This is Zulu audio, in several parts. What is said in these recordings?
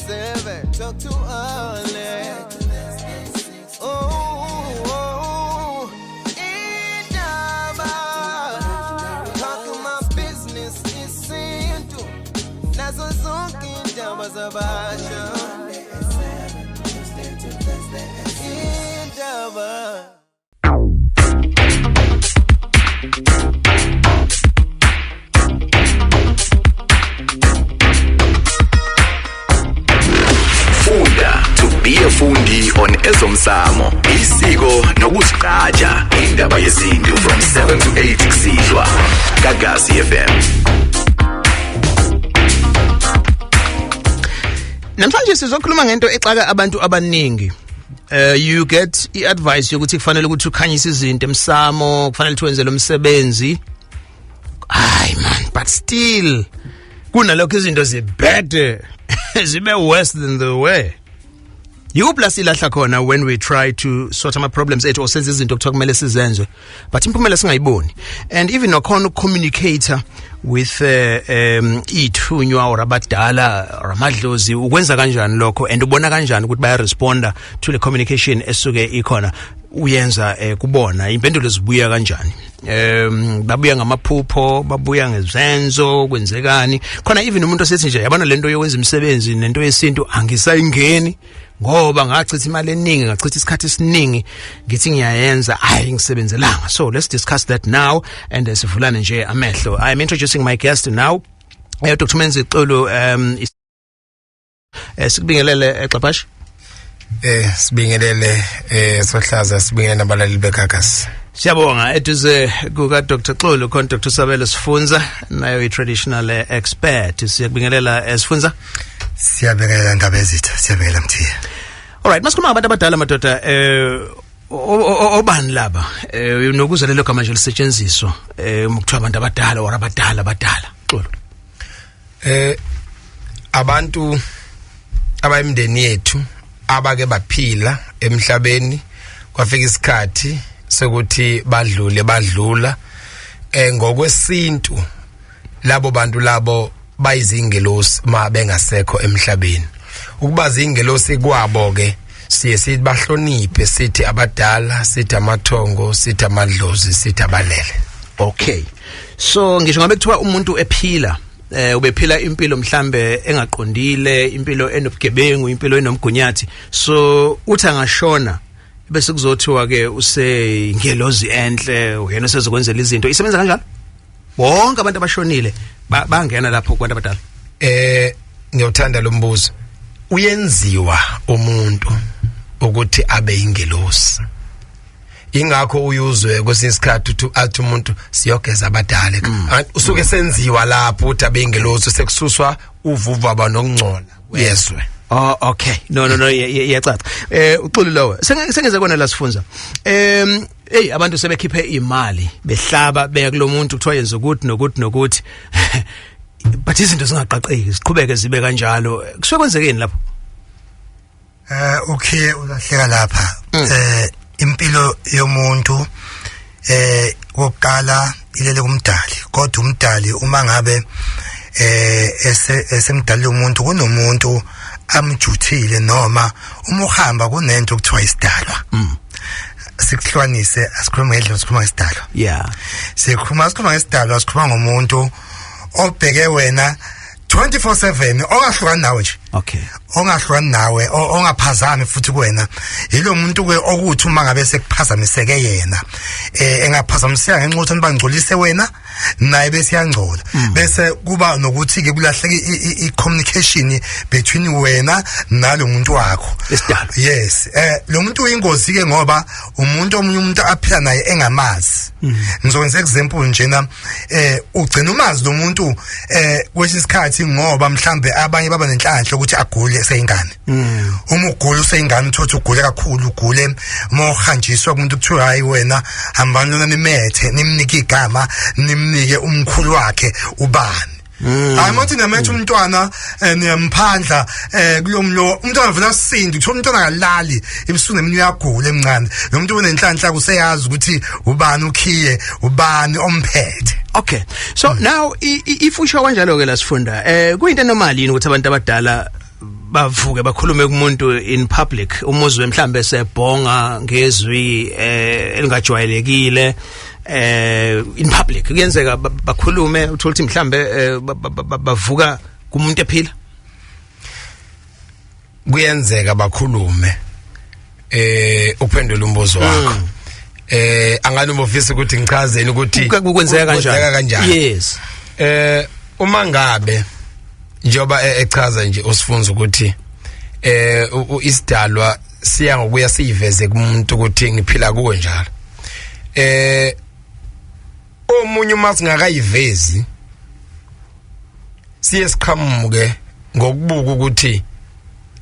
7, talk to Alex. Oh, indaba. Talk my business isintu. Nazo zonke indaba zabasha. Indaba. Funda to be a fundi on ezomsamo, isiko nokuzigqaja. Indaba yesintu from 7 to 8 kusihlwa. Gagasi FM. Namhlanje sizokhuluma ngento exaka abantu abaningi. You get i-advice yokuthi kufanele ukuthi ukhanyise izinto emsamo, kufanele ukuthi wenze lo msebenzi. Ay man, but still kunalokho izinto zibhede, zibe worse than the way. Yikuphi la silahla khona when we try to sort ama problems ethu or senze izinto kuthiwa kumele sizenze, but impumela singayiboni, and even nakhona ukucommunicate with ithunywa or abadala or amadlozi, ukwenza kanjani lokho and ubona kanjani ukuthi baya responda to the communication esuke ikhona uyenza kubona? Impendulo zibuya kanjani? Babuya ngamaphupho, babuya ngezenzo, kwenzekani khona? Even umuntu osethi nje, yabona lento yokwenza imisebenzi nento yesintu angisayingeni ngoba ngachitha imali eningi, ngachitha isikhathi esiningi, ngithi ngiyayenza, hayi, ngisebenzelanga. So let's discuss that now and sivulane nje amehlo. I am introducing my guest now, Dr Menzi Xulu. Sikubingelele, Xaphashi. Sibingelele, sohlaza, sibingelele nabalaleli beGagasi. Siyabonga. Eduze kuka Dr Xulu khona Dr Sabelo Sifunza, nayo i traditional expert. Siyakubingelela, Sifunza. Siyabingelela, ndaba ezitha, siyabingelela, Mthiya. Alright, masikhuluma ngabantu abadala, madoda, obani laba? Nokuza lelo gama nje lisetshenziswa ukuthiwa abantu abadala or abadala abadala, Xulu. Abantu abayimndeni yethu abake baphila emhlabeni, kwafika isikhathi sokuthi badlule, badlula. Ngokwesintu labo bantu labo bayizingelosi ma bengasekho emhlabeni. Ukuba zingelosi kwabo ke siye sithi bahloniphe, sithi abadala, sithi amathongo, sithi amadlozi, sithi abalele. Okay, so ngisho ngabe kuthiwa umuntu ephila ubephila impilo mhlambe engaqondile, impilo enobugebengu, impilo enomgunyathi, so uthi angashona bese kuzothiwa ke useyingelozi enhle, uyena osezokwenzela izinto. Isebenza kanjalo? Bonke abantu abashonile bangena lapho kubantu abadala? Ngiyawuthanda lo mbuzo. Uyenziwa umuntu ukuthi abe ingelosi, ingakho uyuzwe kwesinye isikhathi uthi athi umuntu siyogeza abadala. Usuke senziwa lapho ukuthi abe ingelosi, sekususwa uvuvaba nokungcola yezwe. Oh, okay. No, iyacaca. Uxulu lowo. Sengeze kona la, sifunza. Hey, abantu sebekhiphe imali, behlaba, beya kulomuntu kuthiwa yenza ukuthi nokuthi nokuthi. But izinto zingaqaqeki, ziqhubeke zibe kanjalo. Kusuke kwenzekeni lapho? Okay, ulahleka lapha. Impilo yomuntu kokuqala ilele kumdali, kodwa umdali uma ngabe esemdalile umuntu, kunomuntu amjuthile noma uma uhamba kunento okuthiwa isidalwa. Sikuhlukanise, asikhuluma ngedlozi, sikhuluma ngesidalwa. Sikhuluma ngesidalwa, sikhuluma ngomuntu obheke wena 24/7, ongahlukani nawe nje, ongahlukani nawe, ongaphazami futhi kuwena. Yilo muntu ke okuthi uma ngabe sekuphazamiseke yena, engaphazamiseka ngenxa yokuthi bangcolise wena, naye bese yangcola, bese kuba nokuthi ke kulahleka i communication between wena nalo muntu wakho. Isidalwa. Yes, lo muntu uyingozi ke ngoba umuntu omunye umuntu aphila naye engamazi. Ngizokwenza example njena, ugcina umazi lo muntu kwesinye isikhathi ngoba mhlambe abanye baba nenhlanhla ukuthi agule seyingane. Uma ugula useyingane, uthothi ugule kakhulu, ugule, uma uhanjiswa kumuntu kuthiwa, "Hayi wena, hambani lona nimethe, nimnike igama, nimnike umkhulu wakhe ubani." Hayi, mathi namethe umntwana, niyamphandla kulomlo, umntwana vela sindi, uthola umntwana kalali ebusuku nemini, uyagula emncane. Lo muntu unenhlanhla, kuseyazi ukuthi ubani ukhiye, ubani omphethe. Okay. So now if usho kanjalo ke la, sifunda, kuyinto normal yini ukuthi abantu abadala Bavuke bakhulume kumuntu in public, umuzwe mhlambe sebhonga ngezwi elingajwayelekile in public. Kuyenzeka bakhulume, uthola ukuthi mhlambe bavuka kumuntu ephila. Kuyenzeka bakhulume. Uphendule umbuzo wakho, angani umofisa ukuthi ngichazeni ukuthi Kwenzeka kanjani? Kwenzeka kanjani? Yes. Uma ngabe njoba echaza nje usifunza ukuthi isidalwa siya ngokuya siyiveze kumuntu ukuthi ngiphila kuwe njalo, omunye uma singakayivezi siye siqhamuke ngokubuka ukuthi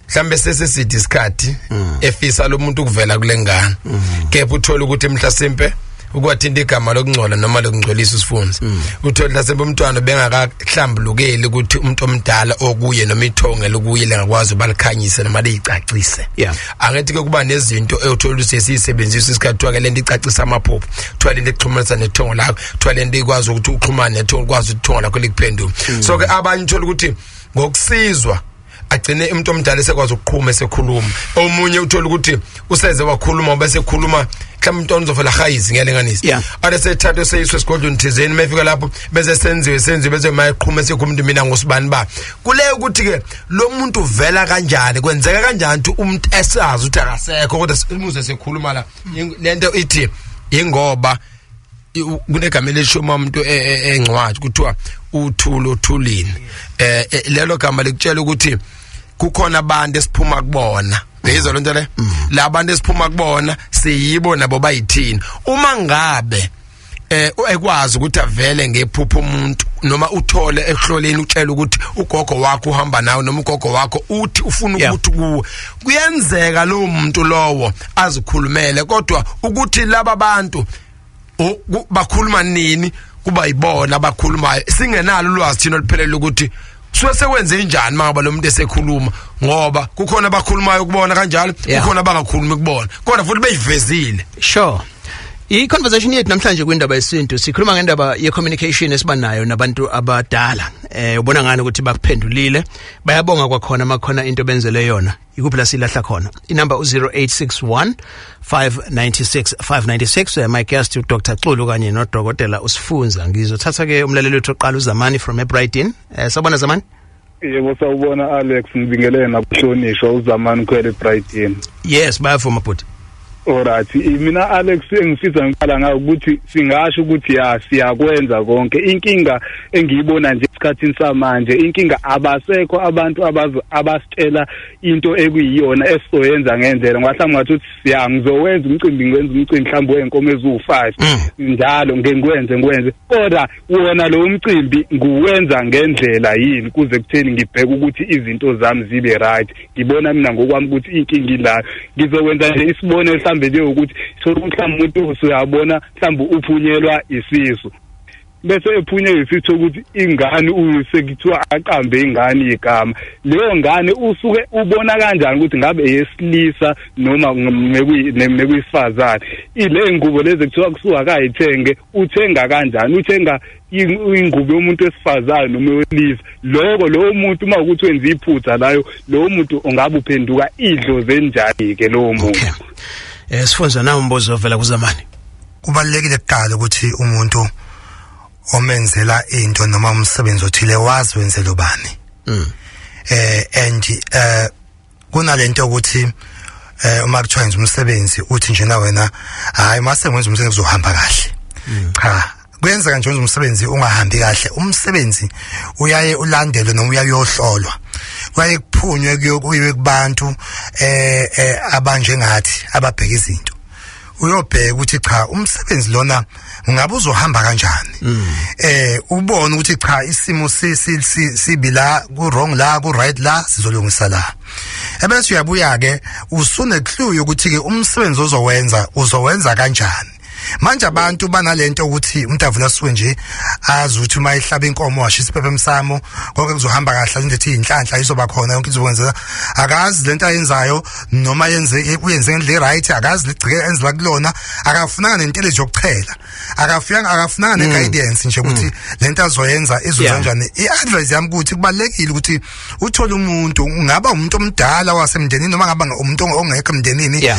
mhlambe seseside isikhathi efisa lo muntu ukuvela kule ngane, kepha uthola ukuthi mhlasimpe ukwathinta igama lokungcola noma lokungcolisa usifunza, uthola mhlasimpe umntwana bengakahlambulukeli ukuthi umuntu omdala okuye noma ithonge lokuye lengakwazi ubalikhanyise noma liyicacise. Angithi ke kuba nezinto eyothola ukuthi sesiyisebenzisa isikhathi, kuthiwa ke lento icacisa amaphupho, kuthiwa lento ixhumanisa nethongo lakho, kuthiwa lento ikwazi ukuthi uxhumane nethongo, ukwazi ukuthi ithongo lakho likuphendule. So ke abanye uthola ukuthi ngokusizwa agcine umuntu omdala esekwazi ukuqhuma esekhuluma. Omunye uthola ukuthi useze wakhuluma, bese ekhuluma mhlawumbe umntwana uzofela hayizi, ngiyalinganisa, ade sethathwe seyiswe esigodlweni thizeni, mefika lapho bese senziwe bese mayeqhuma esekhuluma umuntu, mina ngosibani ba kule. Ukuthi ke lo muntu uvela kanjani, kwenzeka kanjani ukuthi umuntu esazi ukuthi akasekho kodwa simuze sekhuluma la? Lento ithi ingoba kunegama elisho uma umuntu engcwatshwa kuthiwa uthulo othulini. Lelo gama likutshela ukuthi kukhona abantu esiphuma kubona, uyizwa lento le? La bantu esiphuma kubona siyibo nabo bayithini. Uma ngabe ekwazi ukuthi avele ngephupho umuntu noma uthole ekuhloleni utshela ukuthi ugogo wakho uhamba nawe noma ugogo wakho uthi ufuna ukuthi kuwe, kuyenzeka lo muntu lowo azikhulumele, kodwa ukuthi laba bantu bakhuluma nini kuba yibona abakhulumayo, singenalo ulwazi thina oluphelele ukuthi suke sekwenze njani mangaba lo muntu esekhuluma, ngoba kukhona abakhulumayo kubona kanjalo, kukhona abangakhulumi kubona kodwa futhi beyivezile. Sure. I-conversation yethu namhlanje kwindaba yesintu, sikhuluma ngendaba ye-communication esiba nayo nabantu abadala. Ubona ngani ukuthi bakuphendulile? Bayabonga kwakhona makhona into benzele yona. Ikuphi la silahla khona? Inumber u0861 596 596. My guest uDr Xulu kanye nodokotela uSifunza. Ngizothatha ke umlaleli wethu oqala, uZamani from eBrighton. Sawubona Zamani. Yebo, sawubona Alex, ngibingelele nakuhlonishwa, uZamani Khwele Brighton. Yes, bayavuma bhuti. Alright, mina Alex, engifisa ngiqala ngayo ukuthi singasho ukuthi ya, siyakwenza konke. Inkinga engiyibona nje esikhathini samanje, inkinga abasekho abantu abasitshela into ekuyiyona esizoyenza ngendlela. Ngoba mhlawumbe ngathi uthi siya ngizowenza umcimbi, ngiwenza umcimbi mhlawumbe wenkomo eziwu-5 njalo, ngeke ngikwenze, kodwa wona lo mcimbi nguwenza ngendlela yini kuze kutheni ngibheke ukuthi izinto zami zibe right? Ngibona mina ngokwami ukuthi inkinga ila. Ngizokwenza nje isibonelo mhlambe nje ukuthi thola ukuthi mhlawumbe umuntu usuyabona mhlawumbe uphunyelwa isisu, bese ephunyelwa isisu ukuthi ingane usekuthiwa aqambe ingane igama. Leyo ngane usuke ubona kanjani ukuthi ngabe eyesilisa noma mekuyisifazane? Ile ngubo lezi kuthiwa kusuka kayithenge, uthenga kanjani? Uthenga ingubo yomuntu wesifazane noma wesilisa? Lokho lowo muntu uma ukuthi wenza iphutha layo, lowo muntu ungabe uphenduka idlozi enjani ke lowo muntu? Okay. Sifunza na umbuzo ovela kuZamani. Kubalulekile kuqala ukuthi umuntu omenzela into noma umsebenzi othile wazi wenzela ubani. And kunalento ukuthi uma kuthiwa yenza umsebenzi, uthi nje na wena, hayi, mase ngenza umsebenzi uzohamba kahle. Cha, kuyenzeka nje wenza umsebenzi ungahambi kahle. Umsebenzi uyaye ulandelwe noma uyayohlolwa, kuyaye kuphunywe kuyiwe kubantu abanjengathi ababheka izinto, uyobheka ukuthi cha, umsebenzi lona ngabe uzohamba kanjani, ubone ukuthi cha, isimo sibi la, ku wrong la, ku right la, sizolungisa la. Ebese uyabuya ke usune clue yokuthi ke umsebenzi ozowenza uzowenza kanjani. Manje abantu banalento ukuthi umuntu avula suke nje azi ukuthi uma ehlaba inkomo, washisa iphepha emsamo, konke kuzohamba kahle, into ethi inhlanhla izoba khona, yonke izokwenzeka. Akazi lento ayenzayo noma yenze uyenze ngendlela right, akazi ligcike enzela kulona, akafunanga nentelezi yokuchela. Akafuyanga, akafunanga ne guidance nje ukuthi lento azoyenza izoza kanjani. I-advice yami ukuthi kubalekile ukuthi uthole umuntu, ungaba umuntu omdala wasemndenini noma ngaba umuntu ongekho emndenini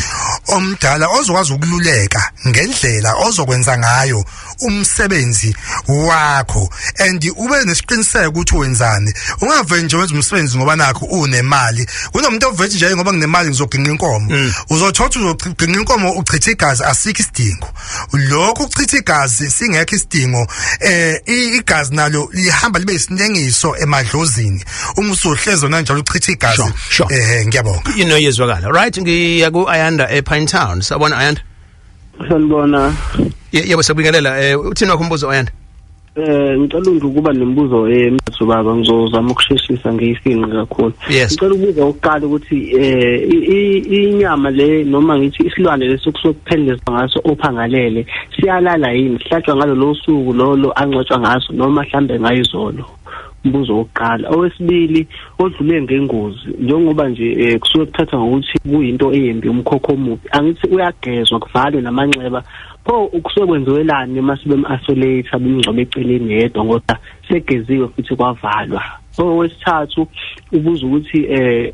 omdala, ozokwazi ukululeka ngendlela ozokwenza ngayo umsebenzi wakho, and ube nesiqiniseko ukuthi wenzani. Ungaveli nje wenza umsebenzi ngoba nakho unemali. Kunomuntu ovethi nje, ngoba nginemali ngizoginqa inkomo. Uzothola uzoginqa inkomo, uchitha igazi, asikho isidingo lokho ukuchitha igazi, singekho isidingo. Igazi nalo lihamba libe isinengiso emadlozini uma usuhlezi njalo uchitha igazi. Ngiyabonga. Yezwakala. Right, ngiya ku Ayanda ePine Town. Sabona, Ayanda. Sanibona. Yebo, siyabingelela. Uthini wakho umbuzo, Ayanda? Ngicela nje ukuba nemibuzo emithathu, baba, ngizozama ukusheshisa ngiyifinqe kakhulu. Yes. Ngicela ukubuza ukuqala ukuthi inyama le, noma ngithi isilwane leso kusuke kuphendlezwa ngaso ophangalele, siyalala yini? Sihlatshwa ngalo lo suku lolo angcwatshwa ngaso, noma mhlambe ngayizolo? Umbuzo wokuqala. Owesibili, odlule ngengozi, njengoba nje kusuke kuthathwa ngokuthi kuyinto embi, umkhokho omubi, angithi uyagezwa kuvalwe namanxeba? Pho kusuke kwenziwelani uma sibe-isolate, bemngcwabe eceleni yedwa, ngoba segeziwe futhi kwavalwa? Owesithathu ubuza ukuthi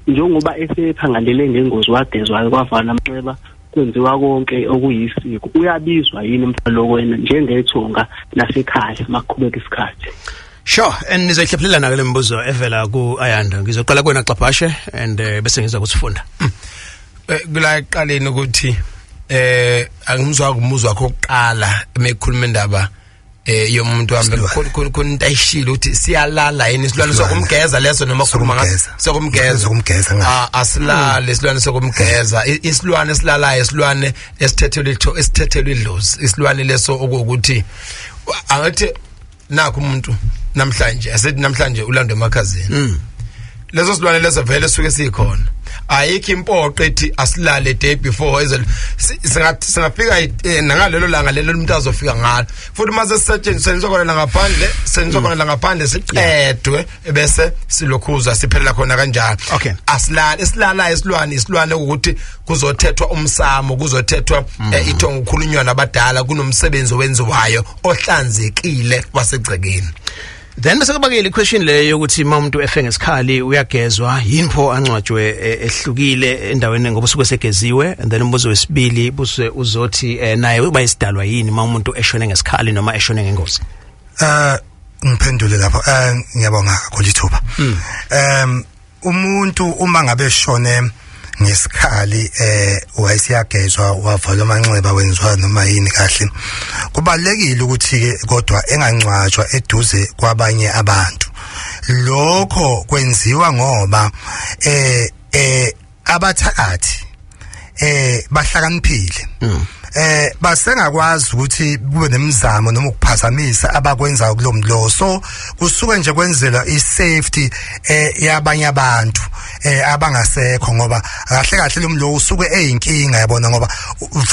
njengoba esephangalele ngengozi, wagezwayo, kwavalwa amanxeba, kwenziwa konke okuyisiko, uyabizwa yini mfana wena njengethonga lasekhaya makuqhubeka isikhathi? Sure, and nizoyihlephelelana ke lembuzo evela ku Ayanda. Ngizoqala kuwena, Xabhashe, and bese ngiza kusifunda. Kula ekuqaleni ukuthi angimzwa kumuzwa wakho oqala emekhuluma indaba yomuntu wami, khona into ayishilo ukuthi siyalala yini isilwane sokumgeza leso, noma khuluma ngaso sokumgeza. Sokumgeza. Ah, asilale isilwane sokumgeza. Isilwane esilalayo isilwane esithethelwe itho, esithethelwe idlozi, isilwane leso okuwukuthi angithi nakho umuntu namhlanje, asithi namhlanje ulando emakhazeni, leso silwane leso vele suke sikhona. Ayikho impoqo ethi asilale day before eze. Singafika nangalelo langa lelo umuntu azofika ngalo, futhi mase sisetshenziswa khona la ngaphandle, senzwa khona la ngaphandle, siqedwe, bese silokhuza siphelela khona kanjalo. Asilali. Esilala isilwane, isilwane ukuthi kuzothethwa umsamo, kuzothethwa ithongo, kukhulunywa nabadala, kunomsebenzi owenziwayo ohlanzekile wasegcekeni. Then bese kuba ke le question leyo yokuthi uma umuntu efe ngesikhali uyagezwa yini, pho angcwatshwe ehlukile endaweni ngoba usuke segeziwe? And then umbuzo wesibili buse uzothi naye uba isidalwa yini uma umuntu eshone ngesikhali noma eshone ngengozi? Ngiphendule lapho. Ngiyabonga kakhulu ithuba. Umuntu uma ngabe shone ngesikhali, wayesiyagezwa, wavalwa amanxeba, wenziwa noma yini kahle, kubalekile ukuthi ke kodwa engangcwatshwa eduze kwabanye abantu. Lokho kwenziwa ngoba abathakathi bahlakaniphile, basengakwazi ukuthi kube nemizamo noma ukuphazamisa abakwenzayo kulo mlo. So kusuke nje kwenzela i-safety yabanye abantu abangasekho, ngoba kahle kahle lo mlo usuke eyinkinga, yabona, ngoba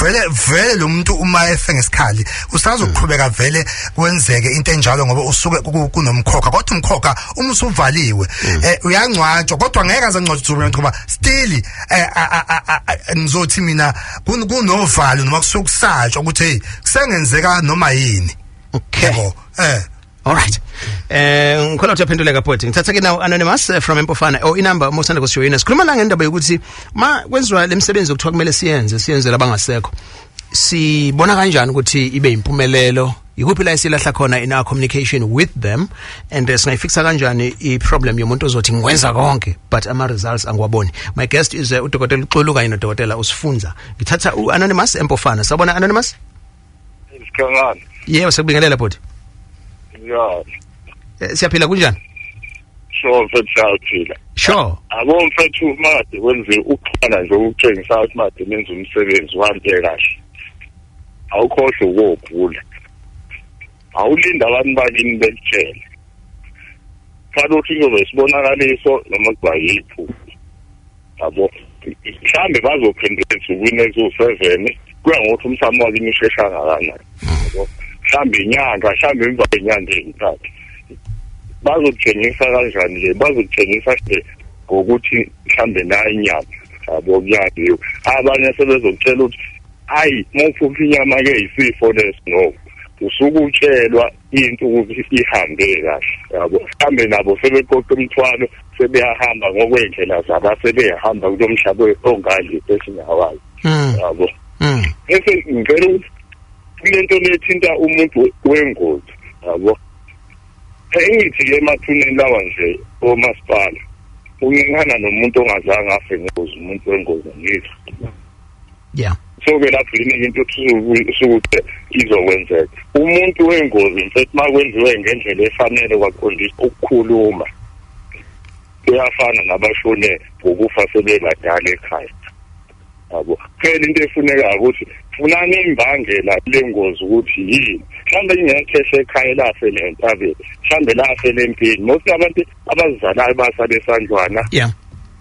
vele vele lo muntu uma efe ngesikhali usazoqhubeka vele kwenzeke into enjalo, ngoba usuke kunomkhokha. Kodwa umkhokha uma usuvaliwe, uyangcwatshwa, kodwa ngeke aze angcwatshwe ngoba still ngizothi mina kunovalo noma kusuke kusatshwa ukuthi hey, kusengenzeka noma yini. Okay. Yabo. All right. Ngikholwa ukuthi yaphenduleka, bhuti. Ngithatha ke now anonymous from Empofana. Oh, inamba uma usanda kusijoyina. Sikhuluma la ngendaba yokuthi ma kwenziwa lemsebenzi okuthiwa kumele siyenze, siyenzela abangasekho. Sibona kanjani ukuthi ibe impumelelo? Ikuphi la esilahla khona in our communication with them, and singayifixa kanjani i-problem yomuntu ozothi ngikwenza konke but ama results angiwaboni? My guest is uDokotela Uxulu kanye noDokotela Usifunza. Ngithatha uanonymous Empofana. Sawubona, anonymous. Sikhangana. Yebo, sekubingelela, bhuti. Ya. Siyaphila, kunjani? Sure, mfethu, siyaphila. Sure. Abo mfethu, makade kwenze ukuxhumana nje ukutshengisa ukuthi made nenze umsebenzi uhambe kahle. Awukhohlwe ukobhula. Awulinda abantu bakini bekutshele. Kaloku izobe isibonakaliso noma kuba yiphupho. Yabo. Mhlambe bazophendula ezinsukwini eziwu-7, kuya ngokuthi umsamo wakini ushesha kangakanani. Yabo. Mhlambe inyanga, mhlambe emva kwenyanga ezintathu. Bazokutshengisa kanjani nje? Bazokutshengisa nje ngokuthi mhlambe nayo inyama, yabo, kuyaliwa. Abanye sebezokutshela ukuthi hayi, uma uphupha inyama ke isifo leso. No, Usukutshelwa into ukuthi ihambe kahle, yabo, hambe nabo sebeqoqa imithwalo, sebeyahamba ngokwendlela zabo, sebeyahamba kulo mhlaba ongadli esingawazi, yabo. Bese ngicela ukuthi kulento lethinta umuntu wengozi, yabo, engithi ke emathuneni lawa nje omasipala uncikana nomuntu ongazange afe ngengozi, umuntu wengozi ngizwa. So ke lapho yini into sukuthi izokwenzeka umuntu wengozi mfethu makwenziwe ngendlela efanele kwaqondiswa ukukhuluma, kuyafana nabashone ngokufa sebebadala ekhaya, yabo. Phela into efunekayo ukuthi funani imbangela lengozi ukuthi yini, mhlawumbe ingekhehla ekhaya lafele entabeni, mhlawumbe lafele empini. Most abantu abazizalayo basala esandlwana,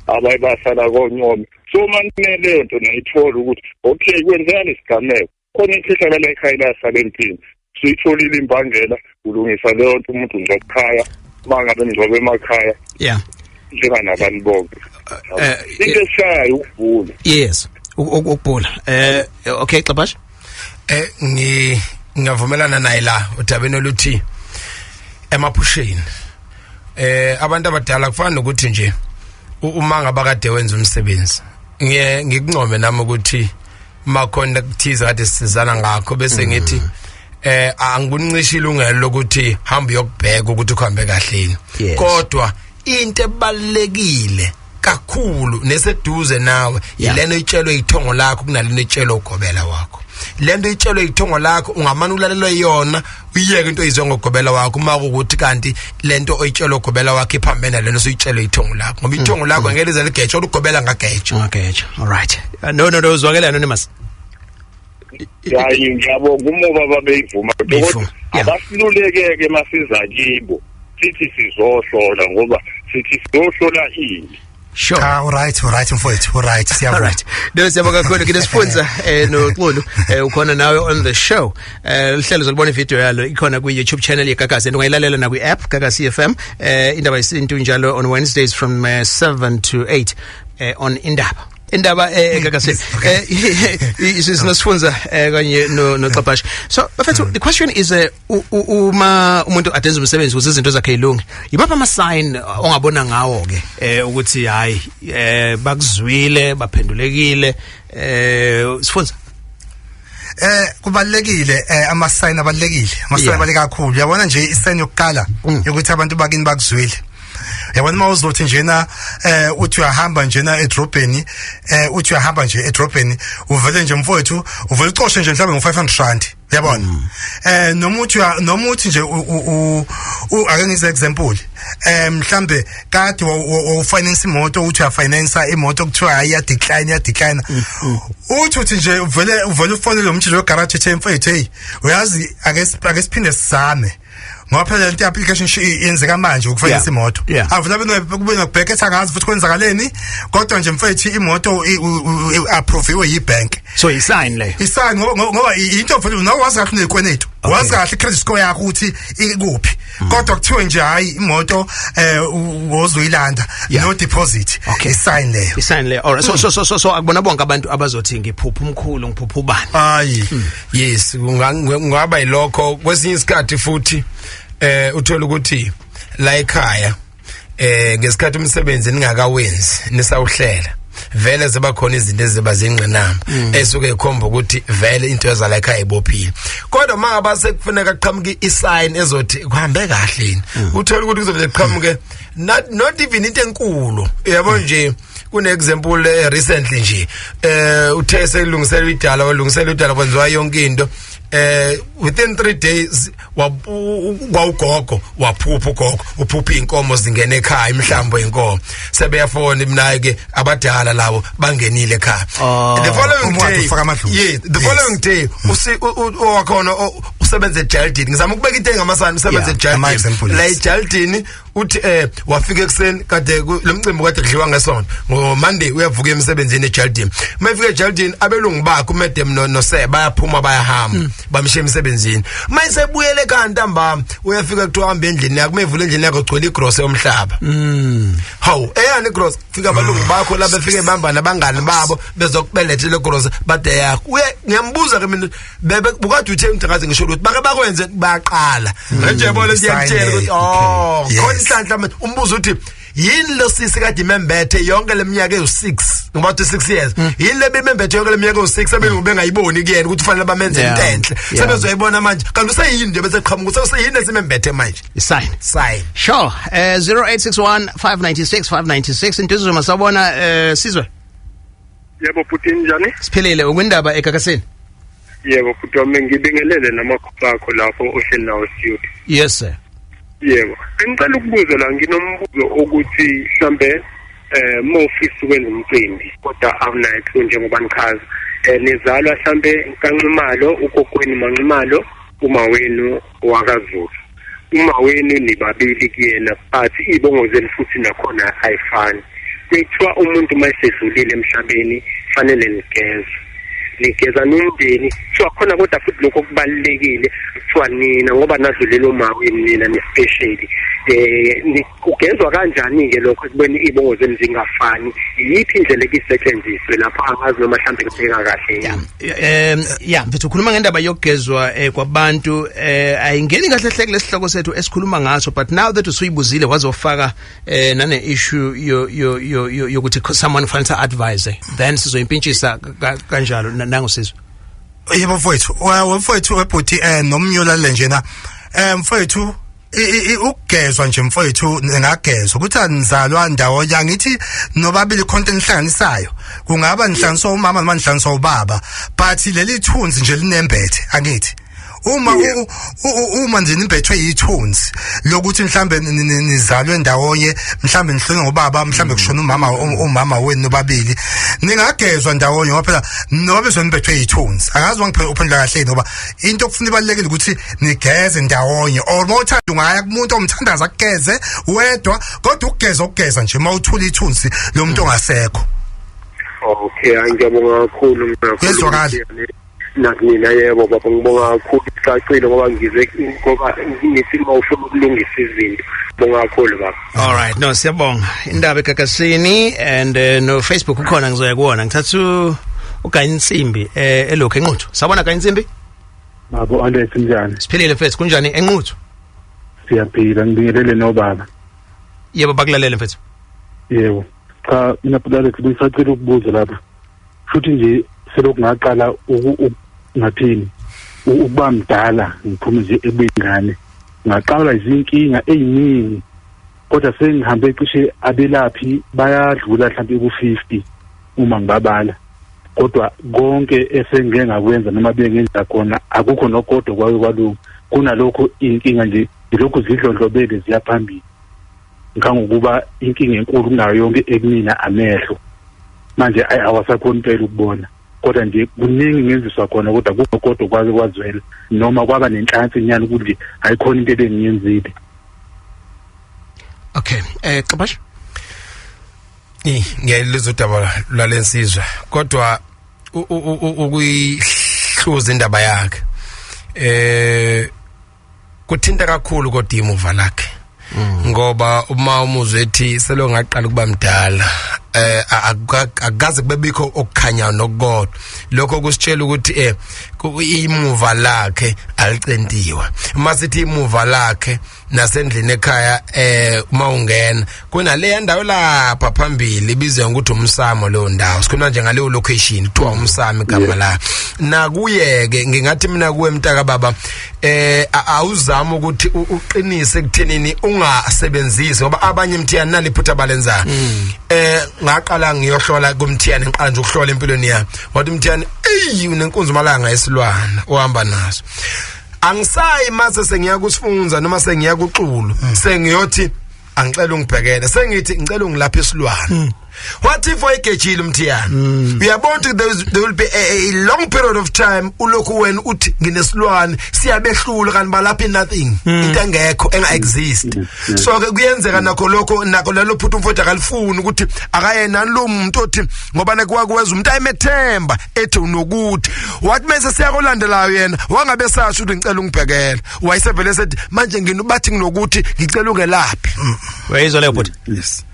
abaye basala koncome. So manje leyo nto nayithola ukuthi okay, kwenzeka lesigameko khona ikhehla la ekhaya lasala empini, siyitholile imbangela, ulungisa leyo nto, umuntu ngcwabe ekhaya, mangabe ngcwabe emakhaya njenganabantu bonke. Into eshayayo ukubhula. Yes, ukubhula. Okay, Xabash. Ngingavumelana naye la udabeni oluthi emaphusheni abantu abadala kufana nokuthi nje uma ngabakade wenza umsebenzi, ngiye ngikuncome nami ukuthi makhona kuthize kade sisizana ngakho, bese ngithi angikuncisha ilungelo lokuthi hamba uyokubheka ukuthi kuhambe kahle yini. Kodwa into ebalekile kakhulu neseduze nawe yilento itshelwe ithongo lakho kunalento itshelwe ugobela wakho. Lento itshelwe ithongo lakho ungamane ulalelwe yona, uyiyeke into oyizwe ngogobela wakho, uma kuwukuthi kanti lento oyitshelwe ugobela wakho iphambene lento osuyitshelwe ithongo lakho, ngoba ithongo lakho ngeke lize ligeje, ugobela ngageja. Okay, all right. No, uzwakele, Anonymous. Hayi, ngiyabonga uma babeyivuma. Beyivuma, yeah. Abasilulekeke masiza kibo sithi sizohlola, ngoba sithi sizohlola ini? Sure. Cha, uright, uright mfowethu, uright, siyabonga. All right. No, siyabonga kakhulu ke nesifunza noXulu, ukhona nawe on the show. Lihlelo zolibona video yalo ikhona ku YouTube channel yeGagasi, and ungayilalela na kwi app Gagasi FM. Indaba yesintu njalo on Wednesdays from 7 to 8 on Indaba. Indaba Gagasi. Sisinosifunza kanye no noXabash. So bafethu, the question is, uma umuntu adenza umsebenzi ukuze izinto zakhe ilunge, yibapha ama sign ongabona ngawo ke ukuthi hayi, bakuzwile, baphendulekile, sifunza? Kubalekile, ama sign abalekile, ama sign abaleke kakhulu. Uyabona nje isign yokuqala yokuthi abantu bakini bakuzwile, yabona uma uzothi njena uthi uyahamba njena edrobheni, uthi uyahamba nje edrobheni, uvele nje mfowethu, uvele ucoshe nje mhlawumbe ngo500 rand, uyabona, noma uthi nje ake ngize example, mhlambe kade ufinance imoto, uthi uyafinance imoto, kuthiwa hayi, iya decline, iya decline, uthi nje uvele ufonele umtshilo wegarage, ethi mfethu, hey, uyazi, ake siphinde sizame, ngoba phela lento application yenzeka manje ukufinance imoto. Avula bene kube nokubheka ethi angazi futhi kwenzakaleni, kodwa nje mfethu imoto approviwe yibank. So i-sign leyo? Isign, ngoba into vele nawe wazi kahle unezikweletu, wazi kahle credit score yakho ukuthi ikuphi, kodwa kuthiwe nje hayi, imoto wozoyilanda, no deposit. Isign leyo. I-sign leyo, alright. So akubona bonke abantu abazothi ngiphupha umkhulu, ngiphupha ubani. Hayi. Yes, kungaba yilokho kwesinye isikhathi futhi uthola ukuthi la ekhaya ngesikhathi umsebenzi ningakawenzi, nisawuhlela, vele ziba khona izinto eziba zingqinamba esuke ikhomba ukuthi vele into yazala ekhaya ibophile, kodwa mangaba sekufuneka qhamuke isign ezothi kuhambe kahle yini, uthola ukuthi kuzovele qhamuke not even into enkulu, yabo nje. Kune example recently nje, uthe sekulungiselwa idala, walungisela idala, kwenziwa yonke into, within 3 days kwawugogo waphupha, ugogo uphupha inkomo zingena ekhaya, imhlambo inkomo, sebeyafona mina ke abadala labo bangenile ekhaya. The following Umuntu day ufaka amadlozi. Yes, the following day usi owakhona usebenza eJardini, ngizama ukubeka into engamasana, usebenza Yeah, eJardini ama-example, la yes. eJardini. Uthi wafika ekseni kade lo mcimbi kade kudliwa ngesonto, ngo Monday uyavuka emsebenzini eJardine. Mayifika eJardine, abelungu bakhe umadam no sir bayaphuma, bayahamba, bamshiya emsebenzini. Mayisebuyele ekhaya ntambama, uyafika, kuthiwa hamba endlini yakho. Mayivula endlini yakho, gcwele igrosa yomhlaba. Hawu, eyani igrosa? Fika abalungu bakho la, befike bamba nabangani babo, bezokubelethela igrosa bade yakho. Uye ngiyambuza ke mina, bebe bukade uthe umthakazi, ngisho ukuthi bake bakwenze baqala manje, yabona, siyakutshela ukuthi oh, khona inhlanhla manje. Umbuzo uthi yini lo sisi kade imembethe yonke leminyaka ewu6, ngoba uthi 6 years, yini le bemembethe yonke leminyaka ewu6, abelungu bengayiboni kuyena ukuthi kufanele bamenze into enhle? Sebezoyibona manje, kanti useyini nje bese qhamuka, useyini esimembethe manje? Sign. Sign. Sure. 0861 596 596. Intuzuma, sawubona, Sizwe. Yebo bhuti, njani? Siphilile, ukwindaba eGagasini. Yebo bhuti wami, ngibingelele namakhopha akho lapho ohleli nawo studio. Yes sir. Yebo. Bengicela ukubuza la, nginombuzo ukuthi mhlambe mawufisa ukwenza umcimbi kodwa awunayo clue njengoba nichaza. Nizalwa mhlambe kaNxumalo, ukokweni Manxumalo, uma wenu wakaZulu. Uma wenu nibabili kuyena, but izibongo zenu futhi nakhona ayifani. Kuthiwa umuntu uma esedlulile emhlabeni fanele nigeze. Nigeza nomndeni, kuthiwa khona, kodwa futhi lokho kubalulekile, kuthiwa nina ngoba nadlulela umawenu, nina ni-specially. Kugezwa kanjani ke lokho ekubeni izibongo zenu zingafani? Yiphi indlela ekisetshenziswe lapho? Angazi noma mhlambe ngibeka kahle yini. Yeah, mfethu, ukhuluma ngendaba yokugezwa kwabantu, ayingeni kahle hle kulesihloko sethu esikhuluma ngaso, but now that usuyibuzile wazofaka nane issue yo yo yo yokuthi someone kufanele advise, then sizoyimpintshisa kanjalo nangosizwe. Yebo mfowethu, mfowethu webhuti, nomnyolale njena, mfowethu, ukugezwa nje mfowethu, ngagezwa ukuthi anizalwa ndawonye, angithi nobabili khonto enihlanganisayo, kungaba nihlanganiswa umama noma nihlanganiswa ubaba, but leli thunzi nje linembethe, angithi uma uma nje nimbethwe yithunzi lokuthi mhlambe nizalwe ndawonye, mhlambe nihlonwe ngobaba, mhlambe kushona umama, umama wenu, nobabili ningagezwa ndawonye, ngoba phela noba bezonibethwe yithunzi. Angazi wangiphe uphendula kahle, ngoba into okufuna ibalulekile ukuthi nigeze ndawonye, or mawuthanda ungaya kumuntu omthandaza akugeze wedwa, kodwa ukugeza, ukugeza nje mawuthula ithunzi lo muntu ongasekho. Okay, hayi, ngiyabonga kakhulu kakhulu. Kuyezwakala. Nakunina, yebo baba, ngibonga kakhulu, kucacile, ngoba ngize ngoba ngithi uma ufuna ukulungisa izinto. Bonga kakhulu baba. All right, no, siyabonga. Indaba eGagasini and no Facebook ukhona, ngizoya kuwona. Ngithatha uGayinsimbi elokhu eNquthu. Sabona Gayinsimbi? Babo Alex, njani? Siphilile mfethu, kunjani eNquthu? Siyaphila, ngibingelele nobaba. Yebo, bakulalele mfethu. Yebo. Cha, mina bhuti Alex bengisacela ukubuza lapha. Futhi nje selokhu ngaqala ngathini ukuba mdala, ngiphume nje ebuyingane, ngaqalwa izinkinga eziningi, kodwa sengihambe cishe abelaphi bayadlula mhlawumbe ku-50 uma ngibabala, kodwa konke esengike ngakwenza noma bengenza khona akukho nokodwa kwake kwalunga. Kunalokho inkinga nje zilokhu zidlondlobele ziya phambili, ngangokuba inkinga enkulu kunayo yonke ekumina amehlo manje awasakhoni impela ukubona. Kodwa nje kuningi ngenziswa khona, kodwa kukho kodwa kwake kwazwela noma kwaba nenhlansi nyana ukuthi ayikhona into ebengiyenzile. Okay, Xabash. Eh ngiyalizwa udaba lwalensizwa, kodwa ukuyihluza indaba yakhe kuthinta kakhulu, kodwa imuva lakhe, ngoba uma umuzwe ethi selo ngaqala ukuba mdala, akukaze kube bikho okukhanyayo nokukodwa, lokho kusitshela ukuthi imuva lakhe alicentiwe. Uma sithi imuva lakhe, nasendlini ekhaya, uma ungena kunale ndawo lapha phambili ibizwa ngokuthi umsamo, leyo ndawo sikhuluma nje ngaleyo location kuthiwa umsamo igama la. Nakuye ke ngingathi mina kuwe mntaka baba, awuzama ukuthi uqinise ekuthenini ungasebenzisi, ngoba abanye mthiyani nali iphutha balenzayo. Ngaqala ngiyohlola kumthiyani, ngiqala nje ukuhlola empilweni yami, wathi umthiyani, eyi, unenkunzi malanga esilwana ohamba naso. Angisayi mase sengiya kusifunza noma sengiya kuxulu, sengiyothi angicela ungibhekele, sengithi ngicela ungilapha isilwane. What if wayigejile umthiyana? Uyabona ukuthi there will be a long period of time ulokhu wena uthi nginesilwane siyabehlula, kanti balapha nothing, into engekho, enga exist. So ke kuyenzeka nakho lokho, nakho lelo phutha umfowethu akalifuni ukuthi akayena lo muntu othi ngoba nakwakwenza umuntu ayemethemba ethi unokuthi wathi mase siyakolandelayo yena wangabe sasho ukuthi ngicela ungibhekele, wayesevele sethi manje nginobathi nginokuthi ngicela ungelaphi. Uyayizwa leyo, bhuti? Yes.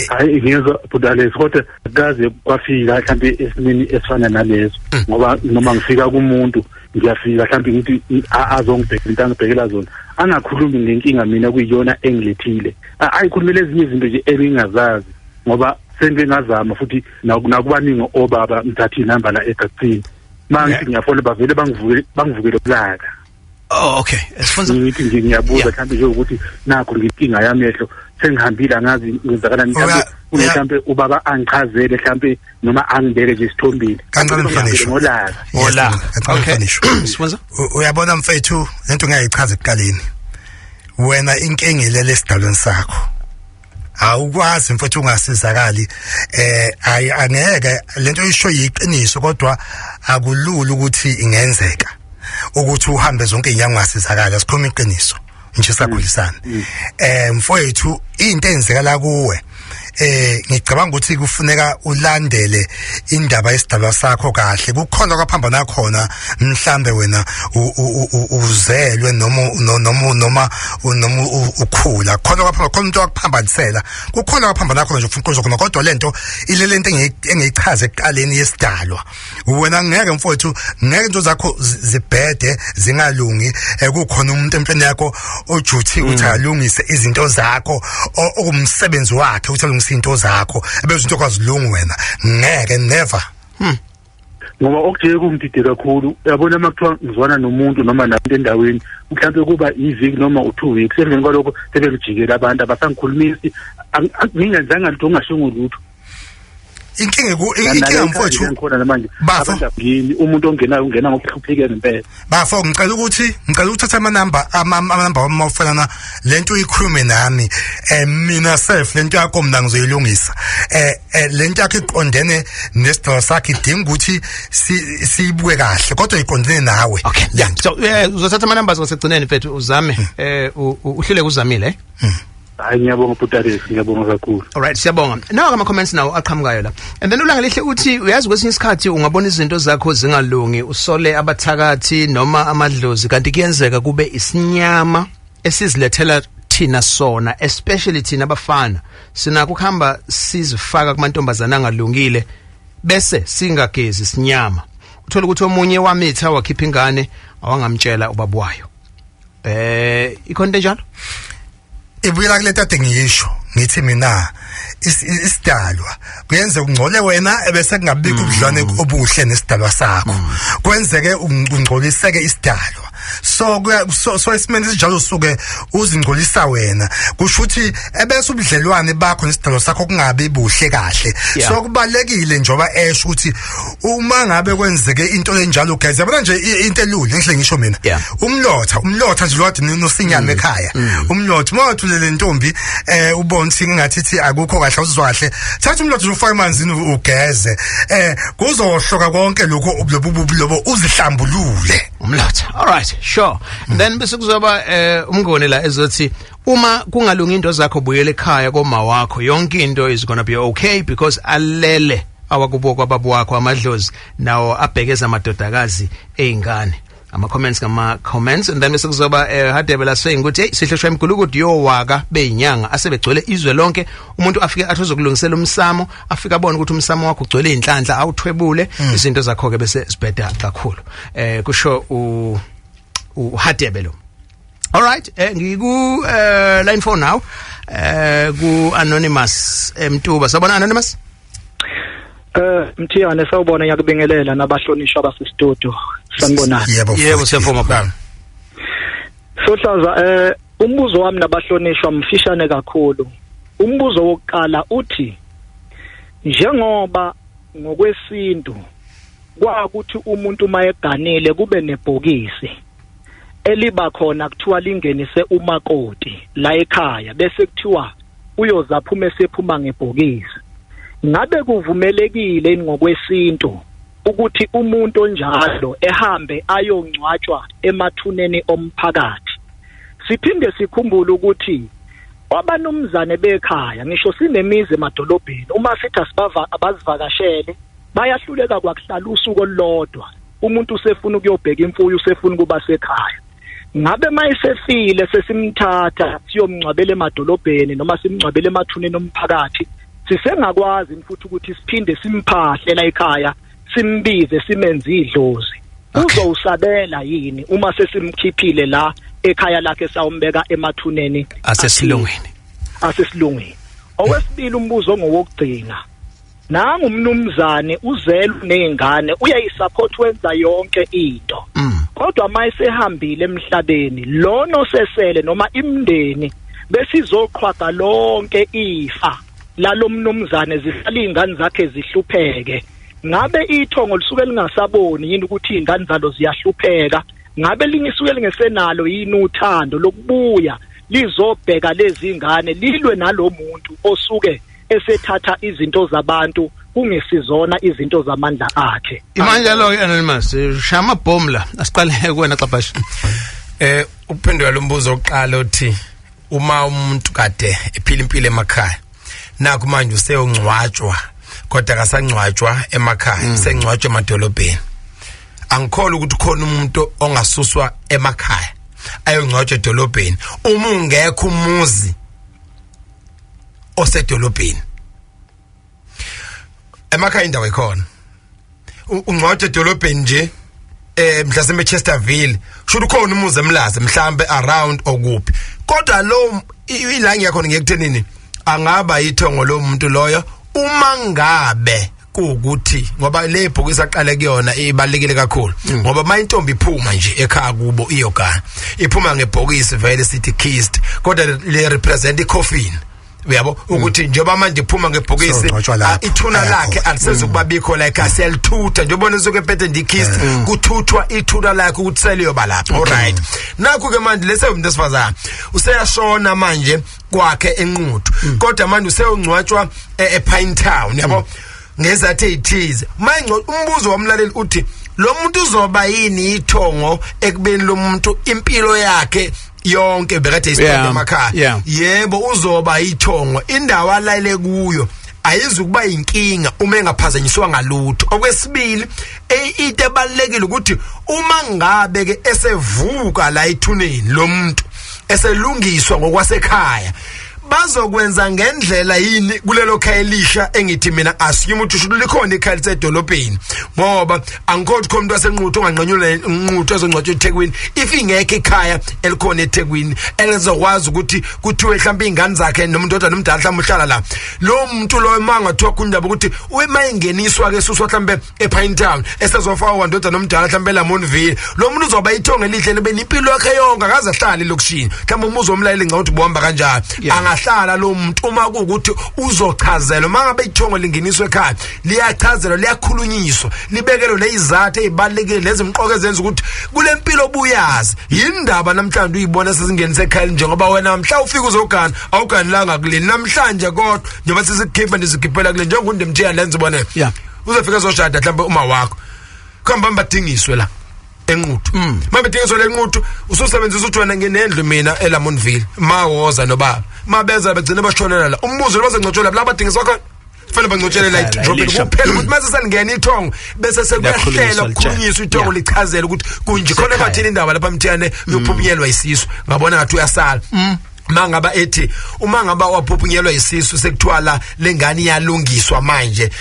Hayi, ngiyezwa, bhuti Alex, kodwa kaze kwafika mhlambe esimeni esifana naleso, ngoba noma ngifika kumuntu, ngiyafika mhlambe ngithi azongibhekela into angibhekela zona, angakhulumi ngenkinga mina kuyiyona engilethile, ayikhulumele ezinye izinto nje engingazazi, ngoba sengike ngazama futhi nakubaningi obaba, ngithathe inamba la egatsini, mangithi ngiyafona bavele bangivukele ulaka. Oh, okay, sifunza. Ngithi nje ngiyabuza mhlawumbe nje ukuthi nakho nginkinga yamehlo, sengihambile, angazi kwenzakalani, mhlawumbe mhlawumbe ubaba angichazele mhlawumbe noma angibeke nje isithombile. Kancane, mhlonishwa. Ngolaka. Hola. Kancane, Okay. mhlonishwa. Sifunza. Uyabona mfethu, lento ngiyayichaza ekuqaleni. Wena inkinga ilele esidalweni sakho, awukwazi mfethu ungasizakali. Ayi, angeke lento isho yiqiniso, kodwa akulula ukuthi ingenzeka ukuthi uhambe zonke inyanga ungasizakala. Sikhuluma iqiniso nje, sakhulisana mfowethu, into eyenzekala kuwe, ngicabanga ukuthi kufuneka ulandele indaba yesidalwa sakho kahle. Kukhona kwaphambana khona, mhlambe wena uzelwe noma ukhula khona kwaphambana khona, umuntu wakuphambanisela, kukhona kwaphambana khona nje, ufuna ukuqondisa khona, kodwa lento ilele into engiyichaze ekuqaleni yesidalwa. Wena ngeke mfowethu, ngeke into zakho zibhede zingalungi, kukhona umuntu empilweni yakho ojuthi ukuthi alungise izinto zakho, okumsebenzi wakhe ukuthi alungise izinto zakho, ebese into kwazilungi wena, ngeke, never. Ngoba okujike kungidide kakhulu, uyabona, uma kuthiwa ngizwana nomuntu noma nabantu endaweni, mhlawumbe kuba iviki noma u-2 weeks, emveni kwalokho sebengijikela abantu, abasangikhulumisi, ngingenzanga lutho, ngingashongo lutho. Inkinga mfowethu, Ngikhona namanje. Bafo. Abantu abangeni, umuntu ongenayo ungena ngokuhlupheka ngempela. Bafo, ngicela ukuthatha amanamba wami mawufanana lento uyikhulume nami. Mina self, lento yakho mina ngizoyilungisa. Lento yakho iqondene nesidalo sakhe, idinga ukuthi siyibuke kahle, kodwa iqondene nawe. Okay. Lento. So uzothatha ama numbers ngasekugcineni, mfethu, uzame uhluleke uzamile, eh? Hayi, ngiyabonga bhuti Alex, ngiyabonga kakhulu. Alright, siyabonga. Nawa ama comments nawo aqhamukayo la. And then ulanga lihle uthi uyazi kwesinye isikhathi ungabona izinto zakho zingalungi, usole abathakathi noma amadlozi, kanti kuyenzeka kube isinyama esizilethela thina sona, especially thina abafana. Sinakho ukuhamba sizifaka kumantombazana angalungile bese singagezi isinyama. Uthola ukuthi omunye wamitha wakhipha ingane awangamtshela ubaba wayo. Ikhona into enjalo? Ibuyela kule tate ngiyisho, ngithi mina isidalwa kuyenzeka ungcole wena ebese kungabikho ubudlwane obuhle nesidalwa sakho, kwenzeke ungcoliseke isidalwa. So esimeni esinjalo usuke uzingcolisa wena, kusho ukuthi ebese ubudlelwane bakho nesidalwa sakho kungabi buhle kahle. So kubalekile njoba esho ukuthi uma ngabe kwenzeke into enjalo, guys, yabona nje into elula engihle ngisho mina, umlotha nje lwadi nosinyama ekhaya, umlotha uma wathulele ntombi, ubona ukuthi ngathi thi akukho kahle, uzizwa kahle, thatha umlotha nje ufake emanzini ugeze, kuzohloka konke lokho lobu lobo, uzihlambulule. Umlotha. Alright, sure. And then bese kuzoba umngoni la ezothi uma kungalungi into zakho, buyele ekhaya koma wakho, yonke into is going to be okay, because alele awakubo kwababa wakho amadlozi nawo abhekeza amadodakazi eyingane. Ama comments ngama comments. And then bese kuzoba Hadebe la saying ukuthi hey, sihloshwa imgulukudu yowaka beyinyanga asebegcwele izwe lonke. Umuntu afike athi uzokulungisela umsamo, afike abone ukuthi umsamo wakho ugcwele inhlanhla, awuthwebule izinto zakho ke bese sibheda kakhulu, kusho u uHadebe lo. All right, ngiku line 4 now. Ku Anonymous eMtuba. Sabona, Anonymous? Mthiyane, sawubona, ngiyakubingelela nabahlonishwa base-studio. Sanibonani. Yebo. Yebo, siyavuma baba. Sohlaza, umbuzo wami nabahlonishwa mfishane kakhulu. Umbuzo wokuqala uthi njengoba ngokwesintu kwakuthi umuntu mayeganile kube nebhokisi eliba khona, kuthiwa lingenise umakoti la ekhaya, bese kuthiwa uyoza aphume sephuma ngebhokisi. Ngabe kuvumelekile ngokwesintu ukuthi umuntu onjalo ehambe ayongcwatshwa emathuneni omphakathi? Siphinde sikhumbule ukuthi kwabanumzane bekhaya, ngisho sinemizi emadolobheni, uma sithi asibava abazivakashele, bayahluleka kwakuhlala usuku olulodwa. Umuntu usefuna ukuyobheka imfuyo, usefuna ukuba sekhaya. Ngabe mayesefile sesimthatha siyomngcwabela emadolobheni noma simngcwabele emathuneni omphakathi, sisengakwazi futhi ukuthi siphinde simphahle la ekhaya, simbize, simenze idlozi? Uzowusabela yini uma sesimkhiphile la ekhaya lakhe sawumbeka emathuneni asesilungwini? Asesilungwini. Owesibili umbuzo ngowokugcina, nangu umnumzane uzelwe nezingane, uyayisupport, wenza yonke into, kodwa mayesehambile emhlabeni lona osesele noma imndeni besizoqhwaga lonke ifa lalomnumzane, zisala izingane zakhe zihlupheke. Ngabe ithongo lisuke lingasaboni yini ukuthi izingane zalo ziyahlupheka? Ngabe lingisuke lingesenalo yini uthando lokubuya lizobheka lezi ngane, lilwe nalomuntu osuke esethatha izinto zabantu kungesizona izinto zamandla akhe? Imanjalo ke, anonymous, shaya amabhomu la. Asiqale kuwena, Xabasha. Ukuphendula lo mbuzo oqala uthi uma umuntu kade ephila impilo emakhaya, nakho manje useyongcwatshwa, kodwa akasangcwatshwa emakhaya, sengcwatshwa emadolobheni. Angikholwa ukuthi khona umuntu ongasuswa emakhaya ayongcwatshwa edolobheni uma ungekho umuzi osedolobheni. Emakhaya indawo ikhona. Ungcwatshwa edolobheni nje, mhlasimbe Chesterville, sho ukhona umuzi eMlazi mhlambe around okuphi, kodwa lo ila ngiyakhona ngiyekuthenini angaba ithongo lo muntu loyo uma ngabe kuwukuthi, ngoba le bhokisi aqale kuyona ibalekile kakhulu, ngoba uma intombi iphuma nje ekhaya kubo iyogana, iphuma ngebhokisi vele sithi kist, kodwa le represent icoffin, uyabo, ukuthi njengoba manje iphuma ngebhokisi, Seyongcwatshwa lapho, ithuna ayakhona. lakhe alisezukuba bikho like asiyalithutha njengoba usuke ephethe nje ikist, kuthuthwa ithuna lakhe ukuthi seliyoba lapho. Alright, nakho ke manje lese umuntu esifazana useyashona manje kwakhe eNquthu, kodwa manje useyongcwatshwa ePine Town, yabo, ngezathu ezithize. Manje umbuzo womlaleli uthi lo muntu uzoba yini ithongo ekubeni lo muntu impilo yakhe yonke bekade isiqonde emakhaya? Yebo, uzoba ithongo. Indawo alayele kuyo ayizukuba inkinga uma engaphazanyiswa ngalutho. Okwesibili, into ebalekile ukuthi uma ngabe ke esevuka la ethuneni lo muntu, eselungiswa ngokwasekhaya, bazokwenza ngendlela yini kulelo khaya elisha? Engithi mina assume ukuthi usho likhona ikhaya lisedolobheni, ngoba angikho khona umuntu waseNquthu onganqanyulwa uNquthu ezongcwatshwa eThekwini if ingekho ikhaya elikhona eThekwini elizokwazi ukuthi kuthiwe mhlawumbe izingane zakhe nomuntu odwa nomdala mhlawumbe uhlala la. Lo muntu lo mangathiwa kundaba ukuthi uma engeniswa ke suswa mhlawumbe ePine Town esezofakwa kwandodana nomdala mhlawumbe eLamontville, lo muntu uzoba ithongo elihle libe nempilo yakhe yonke, akaze ahlale elokishini. Mhlawumbe umuzi womlaleli ngicabanga ukuthi buhamba kanjalo. Angahlala lo muntu uma kuwukuthi uzochazelwa. Uma ngabe ithongo lingeniswa ekhaya, liyachazelwa, liyakhulunyiswa, libekelwe lezizathu ezibalekile lezimqoka ezenza ukuthi kule mpilo buyazi yindaba namhlanje uyibona sesingenise ekhaya, njengoba wena mhla ufika uzogana awuganilanga kuleni namhlanje, kodwa njengoba sesikhipha ndizikhiphela kule njengokundemthiya lenza ubone uzofika ezoshada mhlawumbe uma wakho kuhamba badingiswe la eNquthu. Uma bedingiswe la eNquthu, ususebenzisa ukuthi wena nginendlu mina eLamontville, mawoza nobaba mabeza begcina bashonela la. Umbuzo lo, bazongcwatshelwa la badingiswa khona? Kufanele bangcwatshele la Ekhaya la, edrobheni elisha. kuphela, ukuthi mase selingena ithongo bese sekuyahlelwa, Liyakhulunyiswa, kukhulunyiswa ithongo, lichazele ukuthi kunje khona. Sekhaya. Bathini indaba lapha Mthiyane yophuphunyelwa isisu? Ngabona ngathi uyasala mangaba ethi uma ngaba waphuphunyelwa isisu, sekuthiwa la lengane iyalungiswa manje.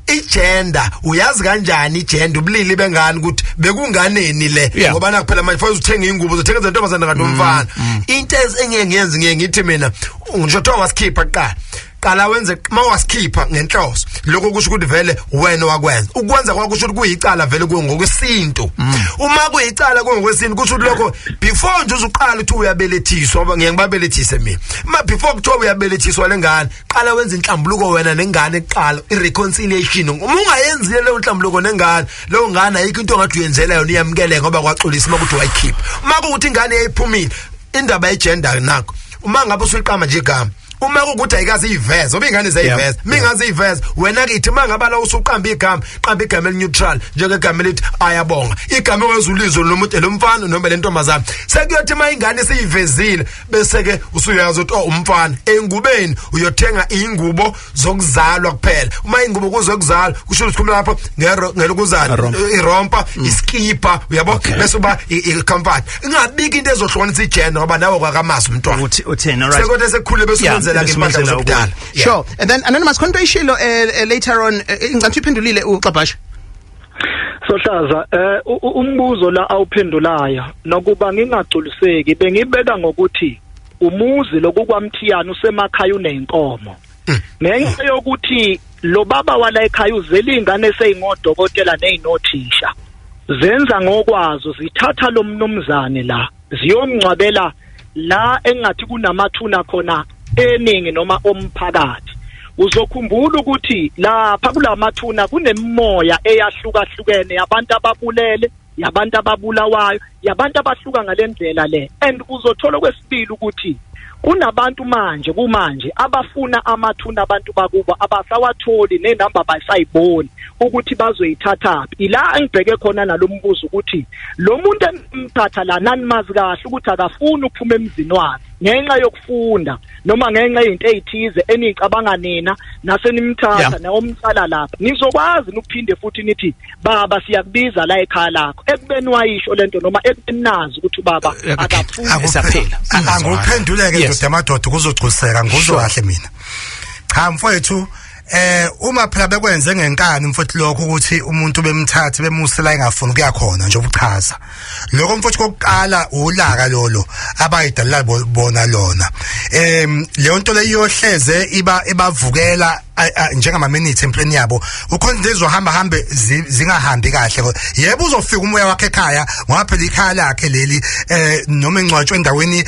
Igender uyazi kanjani? Igender, ubulili bengane, ukuthi bekunganeni le? Ngoba nakuphela manje fanele uthenge ingubo, uzothenga izintombazana kanti umfana. Into engeke ngiyenze, ngiye ngithi mina ngisho kuthiwa wasikhipha kuqala, qala wenze mawasikhipha ngenhloso, lokho kusho ukuthi vele wena wakwenza, ukwenza kwakho kusho ukuthi kuyicala vele kuwe ngokwesintu. Uma kuyicala kuwe ngokwesintu, kusho ukuthi lokho before nje uzuqala ukuthi uyabelethiswa, ngoba ngiye ngibabelethise mina, ma before kuthiwa uyabelethiswa lengane, qala wenza inhlambuluko wena nengane kuqala, i-reconciliation. Uma ungayenzile leyo nhlambuluko nengane, leyo ngane ayikho into ongathi uyenzela yona iyamkeleka, ngoba kwaxolisa uma kuthi wayikhipha. Uma kuwukuthi ingane yayiphumile, indaba yegender nakho, uma ngabe usuyiqamba nje igama Uma kukuthi ayikaze iveze, oba ingane zayiveza, mingaze iveze, wena ke ithi mangaba la usuqamba igama, qamba igama elineutral, njengegama elithi ayabonga, igama ongazulizwe nomuntu, lomfana noma lentombazana. Sekuyothi uma ingane seyivezile, bese ke usuyazi ukuthi, oh, umfana. Engubeni uyothenga ingubo zokuzalwa kuphela. Uma ingubo kuzokuzalwa, kusho ukuthi khuluma lapho ngelokuzana, irompa, iskipa, uyabo, bese uba i-comfort. Ingabiki into ezohlukanisa igender, ngoba nawe kwakamazi umntwana uthi uthini. All right. Sekuthi sekukhule, bese umenzela ke impahla zobudala. Sure. And then Anonymous, khona into ishilo later on, ngicela uphendulile uXabasha. Sohlaza, umbuzo la awuphendulayo, nokuba ngingagculiseki, bengibeka ngokuthi umuzi lokukwamthiyana usemakhaya unenkomo, ngenxa yokuthi lo baba wala ekhaya uzela ingane seyingodokotela nezinothisha, zenza ngokwazo, zithatha lo mnumzane la ziyomngcwabela la engathi kunamathuna khona eningi noma omphakathi. Uzokhumbula ukuthi lapha kulamathuna kunemimoya eyahlukahlukene, yabantu ababulele, yabantu ababulawayo, yabantu abahluka ngalendlela le. And uzothola kwesibili ukuthi kunabantu manje, kumanje, abafuna amathuna abantu bakubo, abasawatholi, nenamba bayisayiboni ukuthi bazoyithathaphi. Ila engibheke khona nalombuzo ukuthi lo muntu emthatha la, nanimazi kahle ukuthi akafuni ukuphuma emzini wakhe ngenxa yokufunda noma ngenxa yezinto ezithize eniyicabanga nina, nasenimthatha nawomtsala lapha, nizokwazi ukuphinde futhi nithi, "Baba, siyakubiza la ekhaya lakho," ekubeni wayisho lento noma ekubeni nazi ukuthi ubaba akafuni? Esaphila. Anguphenduleke, ndoda amadoda, kuzogculiseka nguzwe kahle mina. Cha mfowethu, uma phela bekwenze ngenkani mfowethu lokho, ukuthi umuntu bemthathe bemuse la engafuni kuya khona nje, ubuchaza lokho mfowethu, kokuqala ulaka lolo abayidalela bona lona. Leyo nto leyo iyohleze iba ibavukela njengama minutes empilweni yabo. Ukhona into ezohamba hambe zingahambi kahle. Yebo, uzofika umoya wakhe ekhaya, ngoba phela ikhaya lakhe leli, noma engcwatshwe endaweni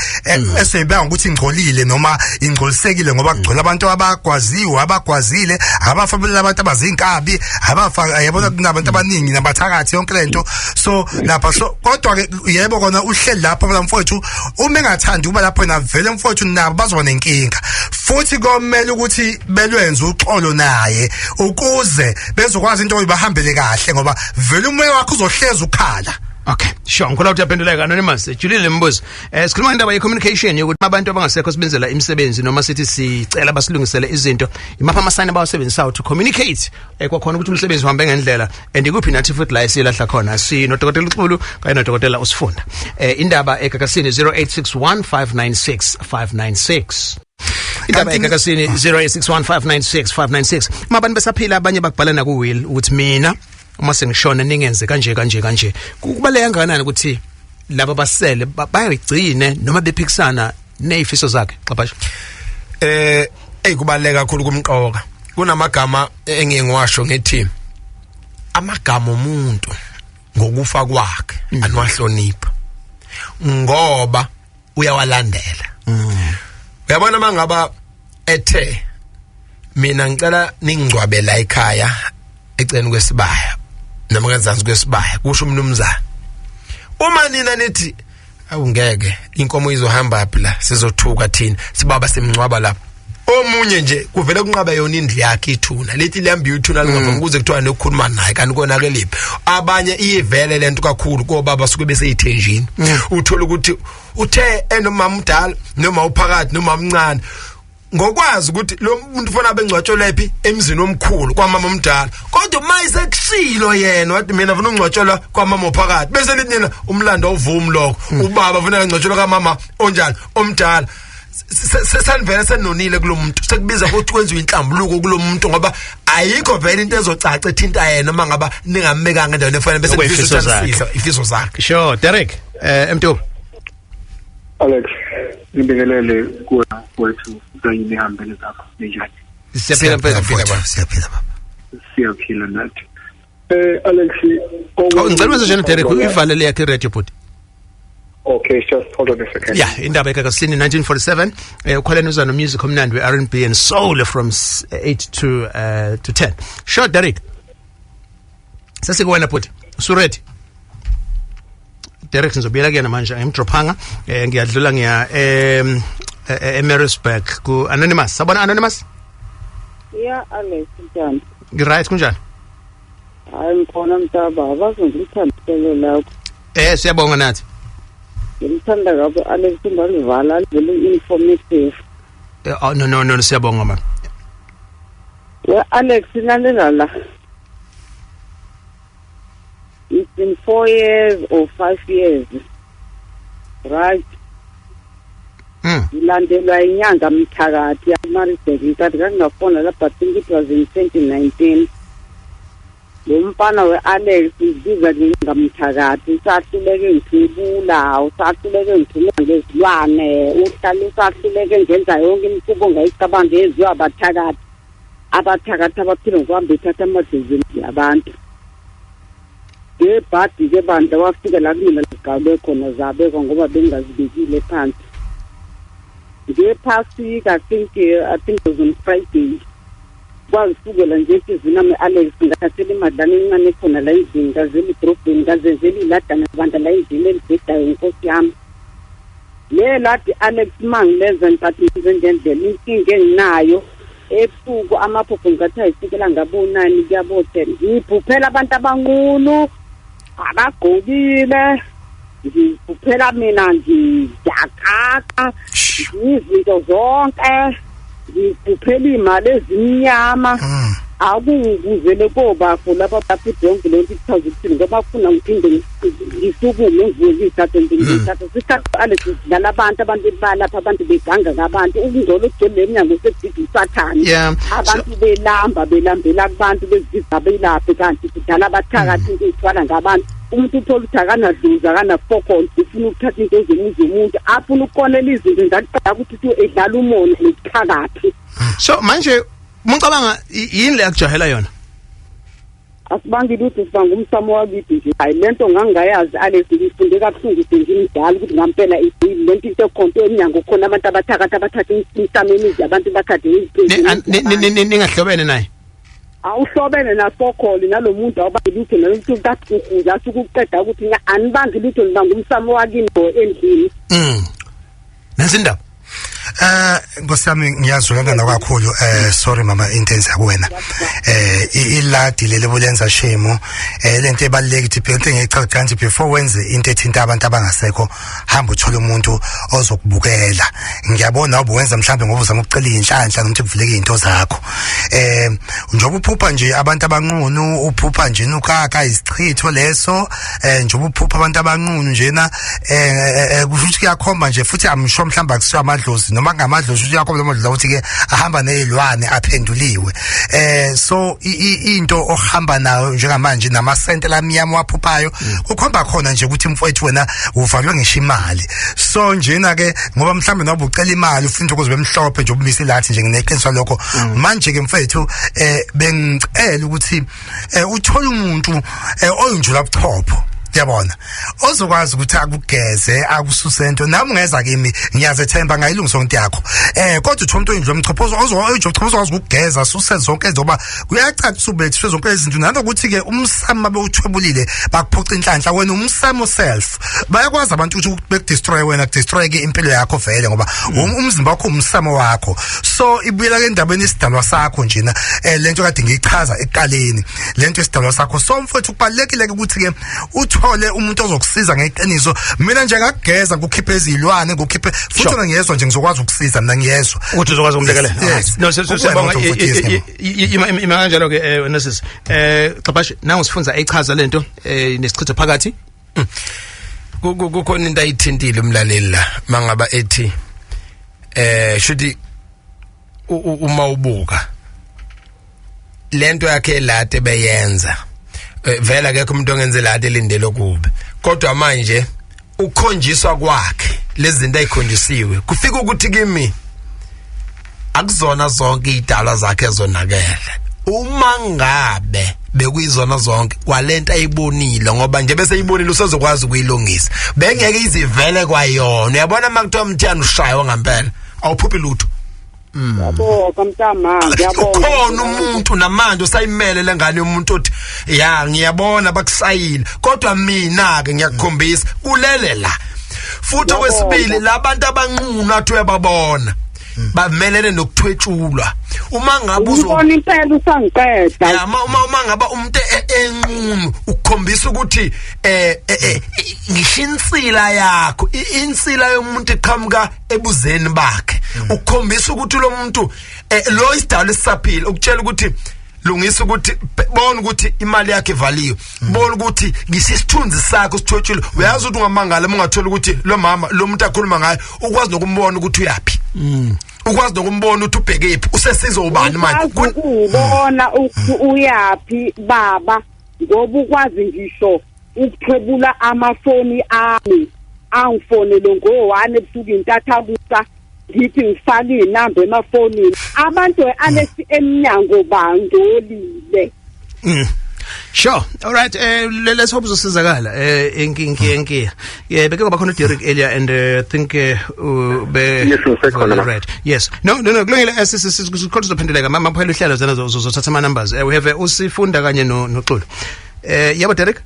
eseyibanga ukuthi ingcolile noma ingcolisekile, ngoba kugcwele abantu abagwaziwe, abagwazile, abafabulela, abantu abazinkabi, abafa, yabona, kunabantu abaningi nabathakathi, yonke lento. So lapha, so kodwa ke yebo kona uhleli lapho la mfowethu, uma engathandi ukuba lapho na vele mfowethu, nabo bazoba nenkinga futhi. Komele ukuthi belwenze uxolo naye ukuze bezokwazi into bahambele kahle, ngoba vele umoya wakhe uzohleza ukhala. Okay, sure. Ngikholwa ukuthi yaphenduleka, Anonymous. Julile mbuzo. Sikhuluma ngendaba ye communication, yokuthi abantu abangasekho sibenzela imisebenzi noma sithi sicela basilungisele izinto. Imapha ama sign abawasebenzisayo to communicate kwakhona ukuthi umsebenzi uhambe ngendlela, and ikuphi nathi futhi la esilahla khona? Si nodokotela uXulu kanye nodokotela uSifunda. Indaba egagasini, 0861596596. Indaba egagasini, 0861596596. Mabantu besaphila, abanye bakubhala na ku will ukuthi mina uma sengishona ningenze kanje kanje kanje. Kubaleka kangakanani ukuthi laba basele bayigcine noma bephikisana nezifiso zakhe, Xabasha? Ey, kubaleka kakhulu, kumqoka. Kunamagama engiye ngiwasho ngithi amagama omuntu ngokufa kwakhe aniwahlonipha, ngoba uyawalandela. Uyabona, mangaba ethe, "Mina ngicela ningcwabe la ekhaya eceleni kwesibaya noma ngezansi kwesibaya," kusho umnumzana, uma nina nithi, "Awungeke, inkomo izohamba phi la, sizothuka thina, sibaba simngcwaba lapha," omunye nje kuvele kunqaba yona indlu yakhe, ithuna lithi lihamba ithuna lingavumi kuze kuthiwa nokukhuluma naye, kanti konakelephi. Abanye iyivele lento kakhulu kobaba suke beseyithenjini. Uthola ukuthi uthe enomama umdala noma uphakathi noma umncane, ngokwazi ukuthi lo muntu ufuna bengcwatshelwa phi, emzini omkhulu kwamama omdala, kodwa uma isekushilo yena wathi, "Mina ngifuna ungcwatshelwa kwamama ophakathi," bese lithi nina umlando awuvumi lokho, ubaba ufuna ngcwatshelwa kamama onjani, omdala. Sesanivele senonile kulo muntu, sekubiza ukuthi kwenziwe inhlambuluko kulo muntu, ngoba ayikho vele into ezocaca ethinta yena uma ngaba ningambekanga endaweni efanele, bese Okweyifiso nifisa zakhe. ukuthi ifiso zakhe. Sure. Derek Mtuba. Alex, ngibingelele kuwe wethu kanye nehambele zakho, ninjani? Siyaphila mfethu. Siyaphila, siyaphila baba. Siyaphila nathi. Alex. Oh, ngicela wenze njani, Derek, uyivalele yakhe i-radio, bhuti. Okay, just hold on a second. Yeah, indaba egagasini, 1947, ukholena uza no music omnandi we-R&B and soul from 8 to 10. Sure, Derek, sesikuwena bhuti, usuready? Derek, ngizobuyela kuyena manje, angimdrophanga. Ngiyadlula, ngiya eMaritzburg ku Anonymous. Sabona Anonymous? Ya Alex, njani? Ngiright, kunjani? Hayi, ngikhona mntaba, bazongithandisele lakho. Siyabonga nathi. Ngimthanda kabi Alex, ungalivala livele informative. Oh, no no no, siyabonga ma. We Alex, lalela la. It's been 4 years or 5 years. Right. Ngilandelwa inyanga mthakathi yaMaritzburg, ngicathi ngangingafona lapha, I think it was in 2019. Lo mfana we-Alex uzibiza ngenyanga mthakathi, usahluleke ngithwebula, usahluleke ngithumela ngezilwane, uhlale usahluleke ngenza yonke imikhuba ongayicabanga eyenziwa abathakathi. Abathakathi abaphila ngokuhamba bethatha amadlozi abantu. Ngebhadi-ke bandla wafika la kumina zigawulwe khona zabekwa ngoba bengingazibekile phansi. Ngephasika, I think it was on Friday, kwazisukela nje enhliziyweni yami Alex, ngathathela imadlana encane khona la endlini, ngazela edrobheni, ngazenzela iladana bandla la endlini elibhedayo, nkosi yami. Le ladi Alex, uma ngilenza ngicathi ngenze ngendlela, inkinga enginayo ebusuku amaphupho ngathi ayifikela ngabo-9 kuyabo-10, ngiphuphela abantu abanqunu abagqokile, ngiphuphela mina ngiyakaka izinto zonke, ngiphuphela iy'mali ezimnyama. Akungibuzele kobafo lapha bapha yonke lento ichaza ukuthini, ngoba kufuna ngiphinde ngisukume ngivuke ngiyithathe ngiyithathe sithathe. Alex, sidlala abantu balapha, abantu beganga ngabantu, ukungcola okugcwele emnyango sekudida usathane. Abantu belamba, belambela kubantu, bezibiza belaphe, kanti sidlala abathakathi, into ey'thwala ngabantu. Umuntu uthola ukuthi akanadlozi, akanafokolo, ufuna ukuthatha into zomuzi womuntu, afuna ukukonela izinto ngaqala ukuthi uthi edlala umona nobuthakathi. So manje mucabanga yini le akujahela yona? Asibangi lutho, sibanga umsamo wakithi nje. Hayi, lento ngangingayazi Alex, ngifunde kabuhlungu sengimdala ukuthi ngampela lento into ekhonto emnyango khona abantu abathakathi abathatha imisamo emizi abantu bathathe. Ningahlobene naye? Awuhlobene nafokholi nalo muntu, awubangi lutho nalomuntu kaguguza asuke ukuqeda ukuthi anibangi lutho, nibanga umsamo wakini endlini. Nansi indaba. Nkosi yami, ngiyazwelana nawe kakhulu. Sorry mama, into enza kuwena. Iladi leli bulenza shemo. Lento ebalulekile ukuthi into engiyichaza kanti before wenze into ethinta abantu abangasekho, hamba uthola umuntu ozokubukela. Ngiyabona ubuwenza mhlambe ngoba uzama ukucela inhlanhla nokuthi kuvuleke izinto zakho. Njengoba uphupha nje abantu abanqunu, uphupha nje nukaka isichitho leso, njengoba uphupha abantu abanqunu njena, kusho ukuthi kuyakhomba nje futhi amsho mhlamba akusiyo amadlozi noma kungamadlozi, ukuthi uyakhomba amadlozi ukuthi ke ahamba nezilwane aphenduliwe. So into ohamba nayo njengamanje namasente lamnyama waphuphayo kukhomba khona nje ukuthi mfowethu wena uvalwe ngisho imali. So njena ke ngoba mhlambe noba ucela imali ufuna into kuze bemhlophe nje ubumisa ilathi nje, ngineqiniso lokho. Manje ke mfowethu, bengicela ukuthi uthole umuntu oyinjula buchopho, yabona, ozokwazi ukuthi akugeze, akususe into. Nami ungeza kimi, ngiyazethemba ngayilungisa into yakho, kodwa uthola umuntu oyinjula mchopho, oyinjula buchopho, ozokwazi ukugeza suse zonke, ngoba kuyacaca ubethiswe zonke izinto, nanokuthi ke umsamo bewuthwebulile bakuphoca inhlanhla wena, umsamo self bayakwazi abantu ukuthi bekudestroy wena, kudestroy ke impilo yakho vele, ngoba umzimba wakho umsamo wakho. So ibuyela ke endabeni isidalwa sakho njena, lento kade ngiyichaza ekuqaleni, lento isidalwa sakho. So mfowethu, kubalekile ke ukuthi ke uthole umuntu ozokusiza ngeqiniso. Mina nje ngakugeza, ngikukhiphe izilwane, ngikukhiphe futhi mina ngiyezwa nje, ngizokwazi ukusiza, mina ngiyezwa. Ukuthi uzokwazi ukumlekelela. Yes. No, siyabonga. Ima kanjalo ke, Nurses. Xabash, nangu sifunza echaza lento nesichitho phakathi. Kukhona into ayithintile umlaleli la, mangaba ethi shuthi uma ubuka lento yakhe elade beyenza, vela akekho umuntu ongenze lade elindele okubi, kodwa manje ukhonjiswa kwakhe lezi zinto ayikhonjisiwe kufika ukuthi kimi akuzona zonke idalwa zakhe ezonakele. Uma ngabe bekuyizona zonke kwalento ayibonile, ngoba nje bese ayibonile usezokwazi ukuyilungisa, bengeke izivele kwayona. Uyabona, makuthiwa mthiyana ushaywa ngempela, awuphuphi lutho. Ngiyabonga mntama, ngiyabonga. Ukhona umuntu namanje usayimele lengane yomuntu othi ya ngiyabona bakusayile, kodwa mina ke ngiyakukhombisa kulele la. Futhi okwesibili, labantu abanqunu athi uyababona bamelene nokuthwetshulwa. Uma ngabe uzo Ubona impela usangiqeda. Ya, uma ngaba umuntu enqunu ukukhombisa ukuthi ngisho insila yakho, insila yomuntu iqhamuka ebuzeni bakhe, ukukhombisa ukuthi lo muntu lo isidalo esisaphila, ukutshela ukuthi lungisa, ukuthi bona ukuthi imali yakhe ivaliwe, bona ukuthi ngisho isithunzi sakho sithwetshile. Uyazi ukuthi ungamangala uma ungathola ukuthi lo mama, lo muntu akhuluma ngayo, ukwazi nokumbona ukuthi uyapi, ukwazi nokumbona ukuthi ubhekephi, usesizo ubani manje. Ukwazi ukubona ukuthi uyaphi baba, ngoba ukwazi ngisho ukuthwebula amafoni ami, angifonele ngo-1 ebusuku, intathakusa, ngithi ngifake iy'namba emafonini abantu Alex emnyango bangcolile. Sure. All right. Let's hope uzosizakala. Inkinki enkiya. Yeah, beke kwaba khona Derek earlier and I think be Yes, ngisekhona la. Right. Yes. No, kulungile, sikhona sizophenduleka. Mama phela uhlelo zena zozothatha ama numbers. We have usifunda kanye no noXulu. Yebo Derek?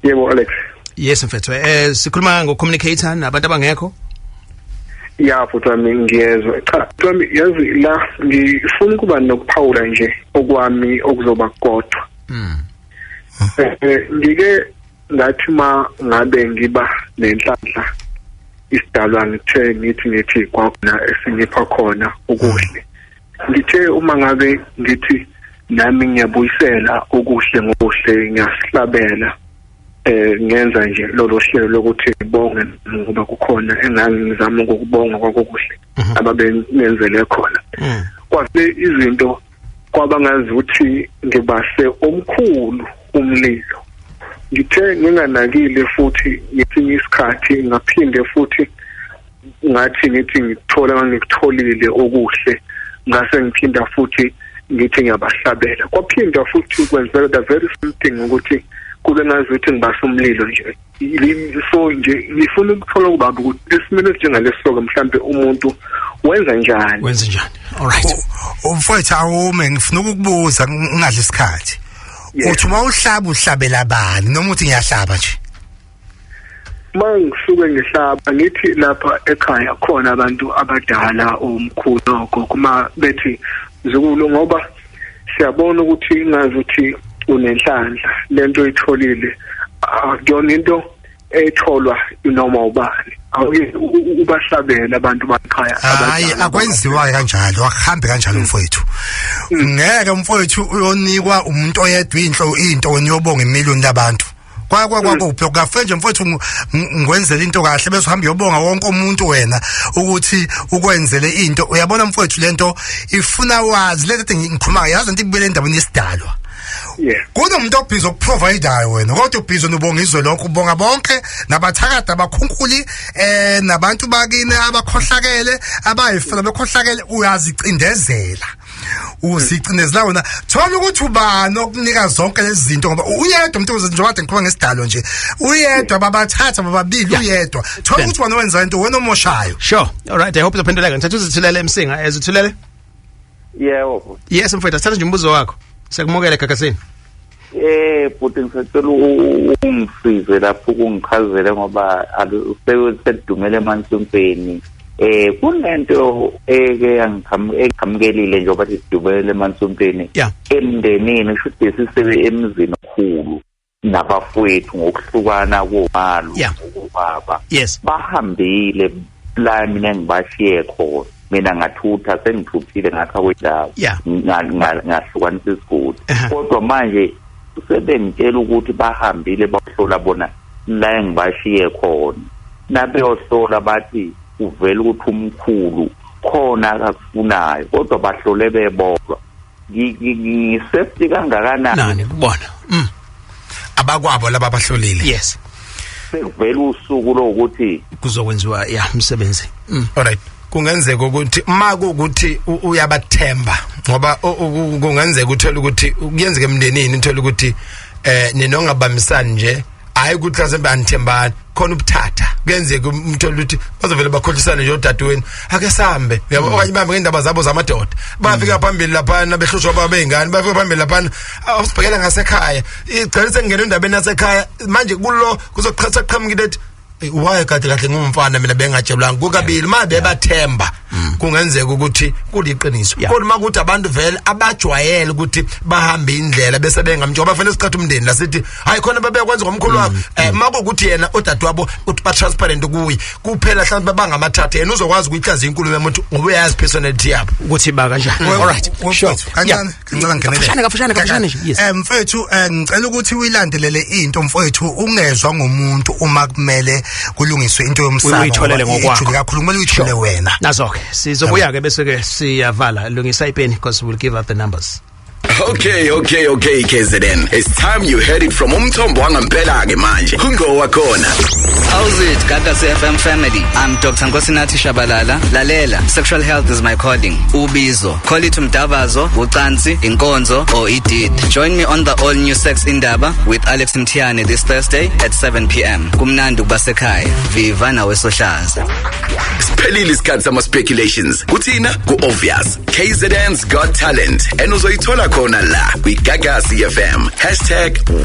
Yebo Alex. Yes mfethu. Sikhuluma ngo communicator nabantu abangekho. Ya futhi wami, ngiyezwa. Cha futhi wami, yazi la ngifuna ukuba nokuphawula nje okwami okuzoba kodwa. Ngike ngathi ma ngabe ngiba nenhlanhla, isidalwa ngithe ngithi kwakhona esingipha khona okuhle. Ngithe uma ngabe ngithi nami ngiyabuyisela okuhle ngokuhle, ngiyasihlabela, ngenza nje lolo hlelo lokuthi ngibonge ngoba kukhona engangizama ukubonga kwakukuhle ababengenzele khona. Kwase izinto kwaba ngazuthi ngibase omkhulu umlilo. Ngithe nginganakile futhi ngesinye isikhathi ngaphinde futhi ngathi ngithi ngithola ngikutholile okuhle, ngase ngiphinda futhi ngithi ngiyabahlabela, kwaphinda futhi kwenzeka the very same thing, ukuthi kube ngazuthi ngibasa umlilo nje. So nje ngifuna ukuthola kubaba ukuthi esimeni esinjengaleso-ke mhlampe umuntu wenza njani? Wenza njani? All right. Umfowethu, awume, ngifuna ukukubuza ngingadli isikhathi. Uthi uma uhlaba uhlabela bani, noma uthi ngiyahlaba nje? Uma ngisuke ngihlaba, ngithi lapha ekhaya khona abantu abadala, omkhulu nogogo, uma bethi mzukulu, ngoba siyabona ukuthi ingazuthi unenhlanhla, lento oyitholile akuyona into etholwa noma ubani, awuye ubahlabela abantu bakhaya. Hayi, akwenziwa kanjalo, akuhambi kanjalo mfowethu. Ngeke mfowethu uyonikwa umuntu oyedwa inhlo into, wena uyobonga imillion labantu. Kwa kwa kwakuphi kafe nje mfowethu, ngikwenzele into kahle bese uhamba uyobonga wonke umuntu wena ukuthi ukwenzele into. Uyabona mfowethu, lento ifuna wazi lento ngikhuluma yazi, into ibuyele endaweni yesidalwa. Kunomuntu obhizi okuprovidayo wena, kodwa ubhizi nobonga izwe lonke, ubonga bonke nabathakade, abakhunkuli, nabantu bakini abakhohlakele, abayifuna bekhohlakele. Uyazicindezela, uzicindezela wena. Thola ukuthi ubani okunika zonke lezi zinto, ngoba uyedwa umuntu njengoba kade ngikhuluma ngesidalo nje, uyedwa, babathatha bababili, uyedwa. Thola ukuthi wena wenza into, wena omoshayo. Sure. All right. I hope uzophenduleka. Ngithatha uzithulele emsinga. Ezithulele? Yebo. Yes mfowethu, sithatha nje umbuzo wakho. Siyakumukela egagasini. Bhuti, ngisacela ungisize lapho ukungichazele ngoba sedumele emansumpeni. Kunento eke yangiqhamukelile njengoba sidumele emansumpeni. Emndenini kusho ukuthi sisebe emzini omkhulu nabafowethu ngokuhlukana komalo ngokubaba. Bahambile la mina ngibashiye khona. Mina ngathutha, sengithuthile ngakha kwendawo. Ngahlukanisa isigodi. Kodwa manje sebengitshela ukuthi bahambile bahlola bona la engibashiye khona. Nabeyohlola bathi uvela ukuthi umkhulu khona akakufunayo, kodwa bahlole bebodwa. Ngisafety kangakanani? Nani kubona? Abakwabo laba abahlolile. Yes. Sekuvela usuku lokuthi kuzokwenziwa ya umsebenzi. Alright. Kungenzeka ukuthi uma kuwukuthi uyabathemba, ngoba kungenzeka uthole ukuthi kuyenzeka emndenini, uthole ukuthi ninongabambisani nje. Hayi ukuthi mhlawumbe anithembani, khona ubuthatha kuyenzeka umthole ukuthi bazovele bakhohlisane nje odadewenu, ake sambe, uyabo, okanye bahambe ngendaba zabo zamadoda, bafika phambili laphana behlushwa babeyingane, bafika phambili laphana awusibhekela ngasekhaya, igcina sengena endabeni yasekhaya manje kulo kuzoqhatha qhamukile ethi waye kade kahle ngumfana mina bengatshelwanga kukabili ma bebathemba. Kungenzeka ukuthi kuliqiniso, kodwa makuthi abantu vele abajwayele ukuthi bahambe indlela bese bengamtsho bafanele siqhathe umndeni la sithi hayi khona babekwenza ngomkhulu wakho, makuwukuthi yena odadewabo uthi ba transparent kuye kuphela, mhlawumbe bangamathatha yena uzokwazi ukuyihlaziya inkulumo yomuntu ngoba uyazi personality yabo ukuthi ba kanjani. All right, sure. Kancane kancane ngenele. Kafushane, kafushane, kafushane nje, yes. Mfethu, ngicela ukuthi uyilandelele into, mfethu, ungezwa ngomuntu uma kumele kulungiswe into yomsamo. Uyitholele ngoba ngokwakho. Ijule kakhulu, kumele uyithole wena. Nazo ke sizobuya ke bese ke siyavala. Lungisa ipeni because we'll give out the numbers. Okay, KZN. It's time you heard it from umthombo wangampela ke manje. Ungowa khona. How's it, Gagasi FM family? I'm Dr. Nkosinathi Shabalala. Lalela, sexual health is my calling. Ubizo. Call it umdavazo, ucansi, inkonzo, or indeed. Join me on the all new Sex Indaba with Alex Mtiane this Thursday at 7 p.m. Kumnandi kubasekhaya. Viva nawe sohlaza. Siphelile isikhathi sama speculations. Kuthina ku obvious. KZN's Got Talent. And uzoyithola khona la kwiGagasi FM.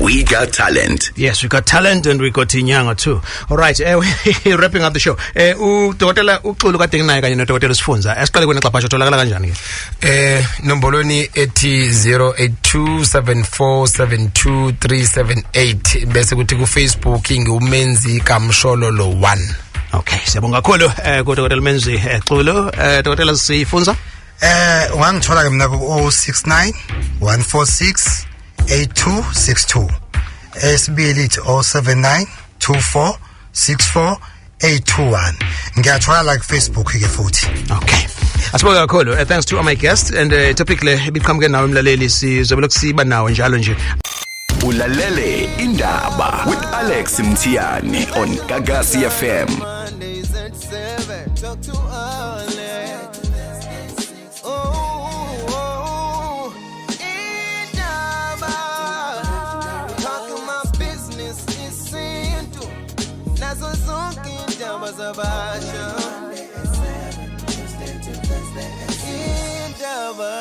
#WeGotTalent. Yes, we got talent and we got inyanga too. All right, wrapping up the show. Udokotela uXulu kade nginaye kanye nodokotela Sifunza. Asiqale kwena Xabhasha, tholakala kanjani ke? Nombolweni ethi 0827472378, bese kuthi ku Facebook ngiwuMenzi kaMshololo 1. Okay, siyabonga kakhulu kudokotela Menzi Xulu, dokotela Sifunza. Ungangithola ke mina ku 069 146 8262. Esibili ithi 079 24 64 821. Ngiyathola la ku Facebook ke futhi. Okay. Asibonge kakhulu. Thanks to all my guests and topic le ibiqhamuke nawe mlaleli, sizobe lokusiba nawe njalo nje. Ulalele Indaba with Alex Mthiyane on Gagasi FM. Mondays at 7. Talk to Alex. Oh, Indaba. Talk my business isintu. Nazo zonke indaba zabasha. Indaba.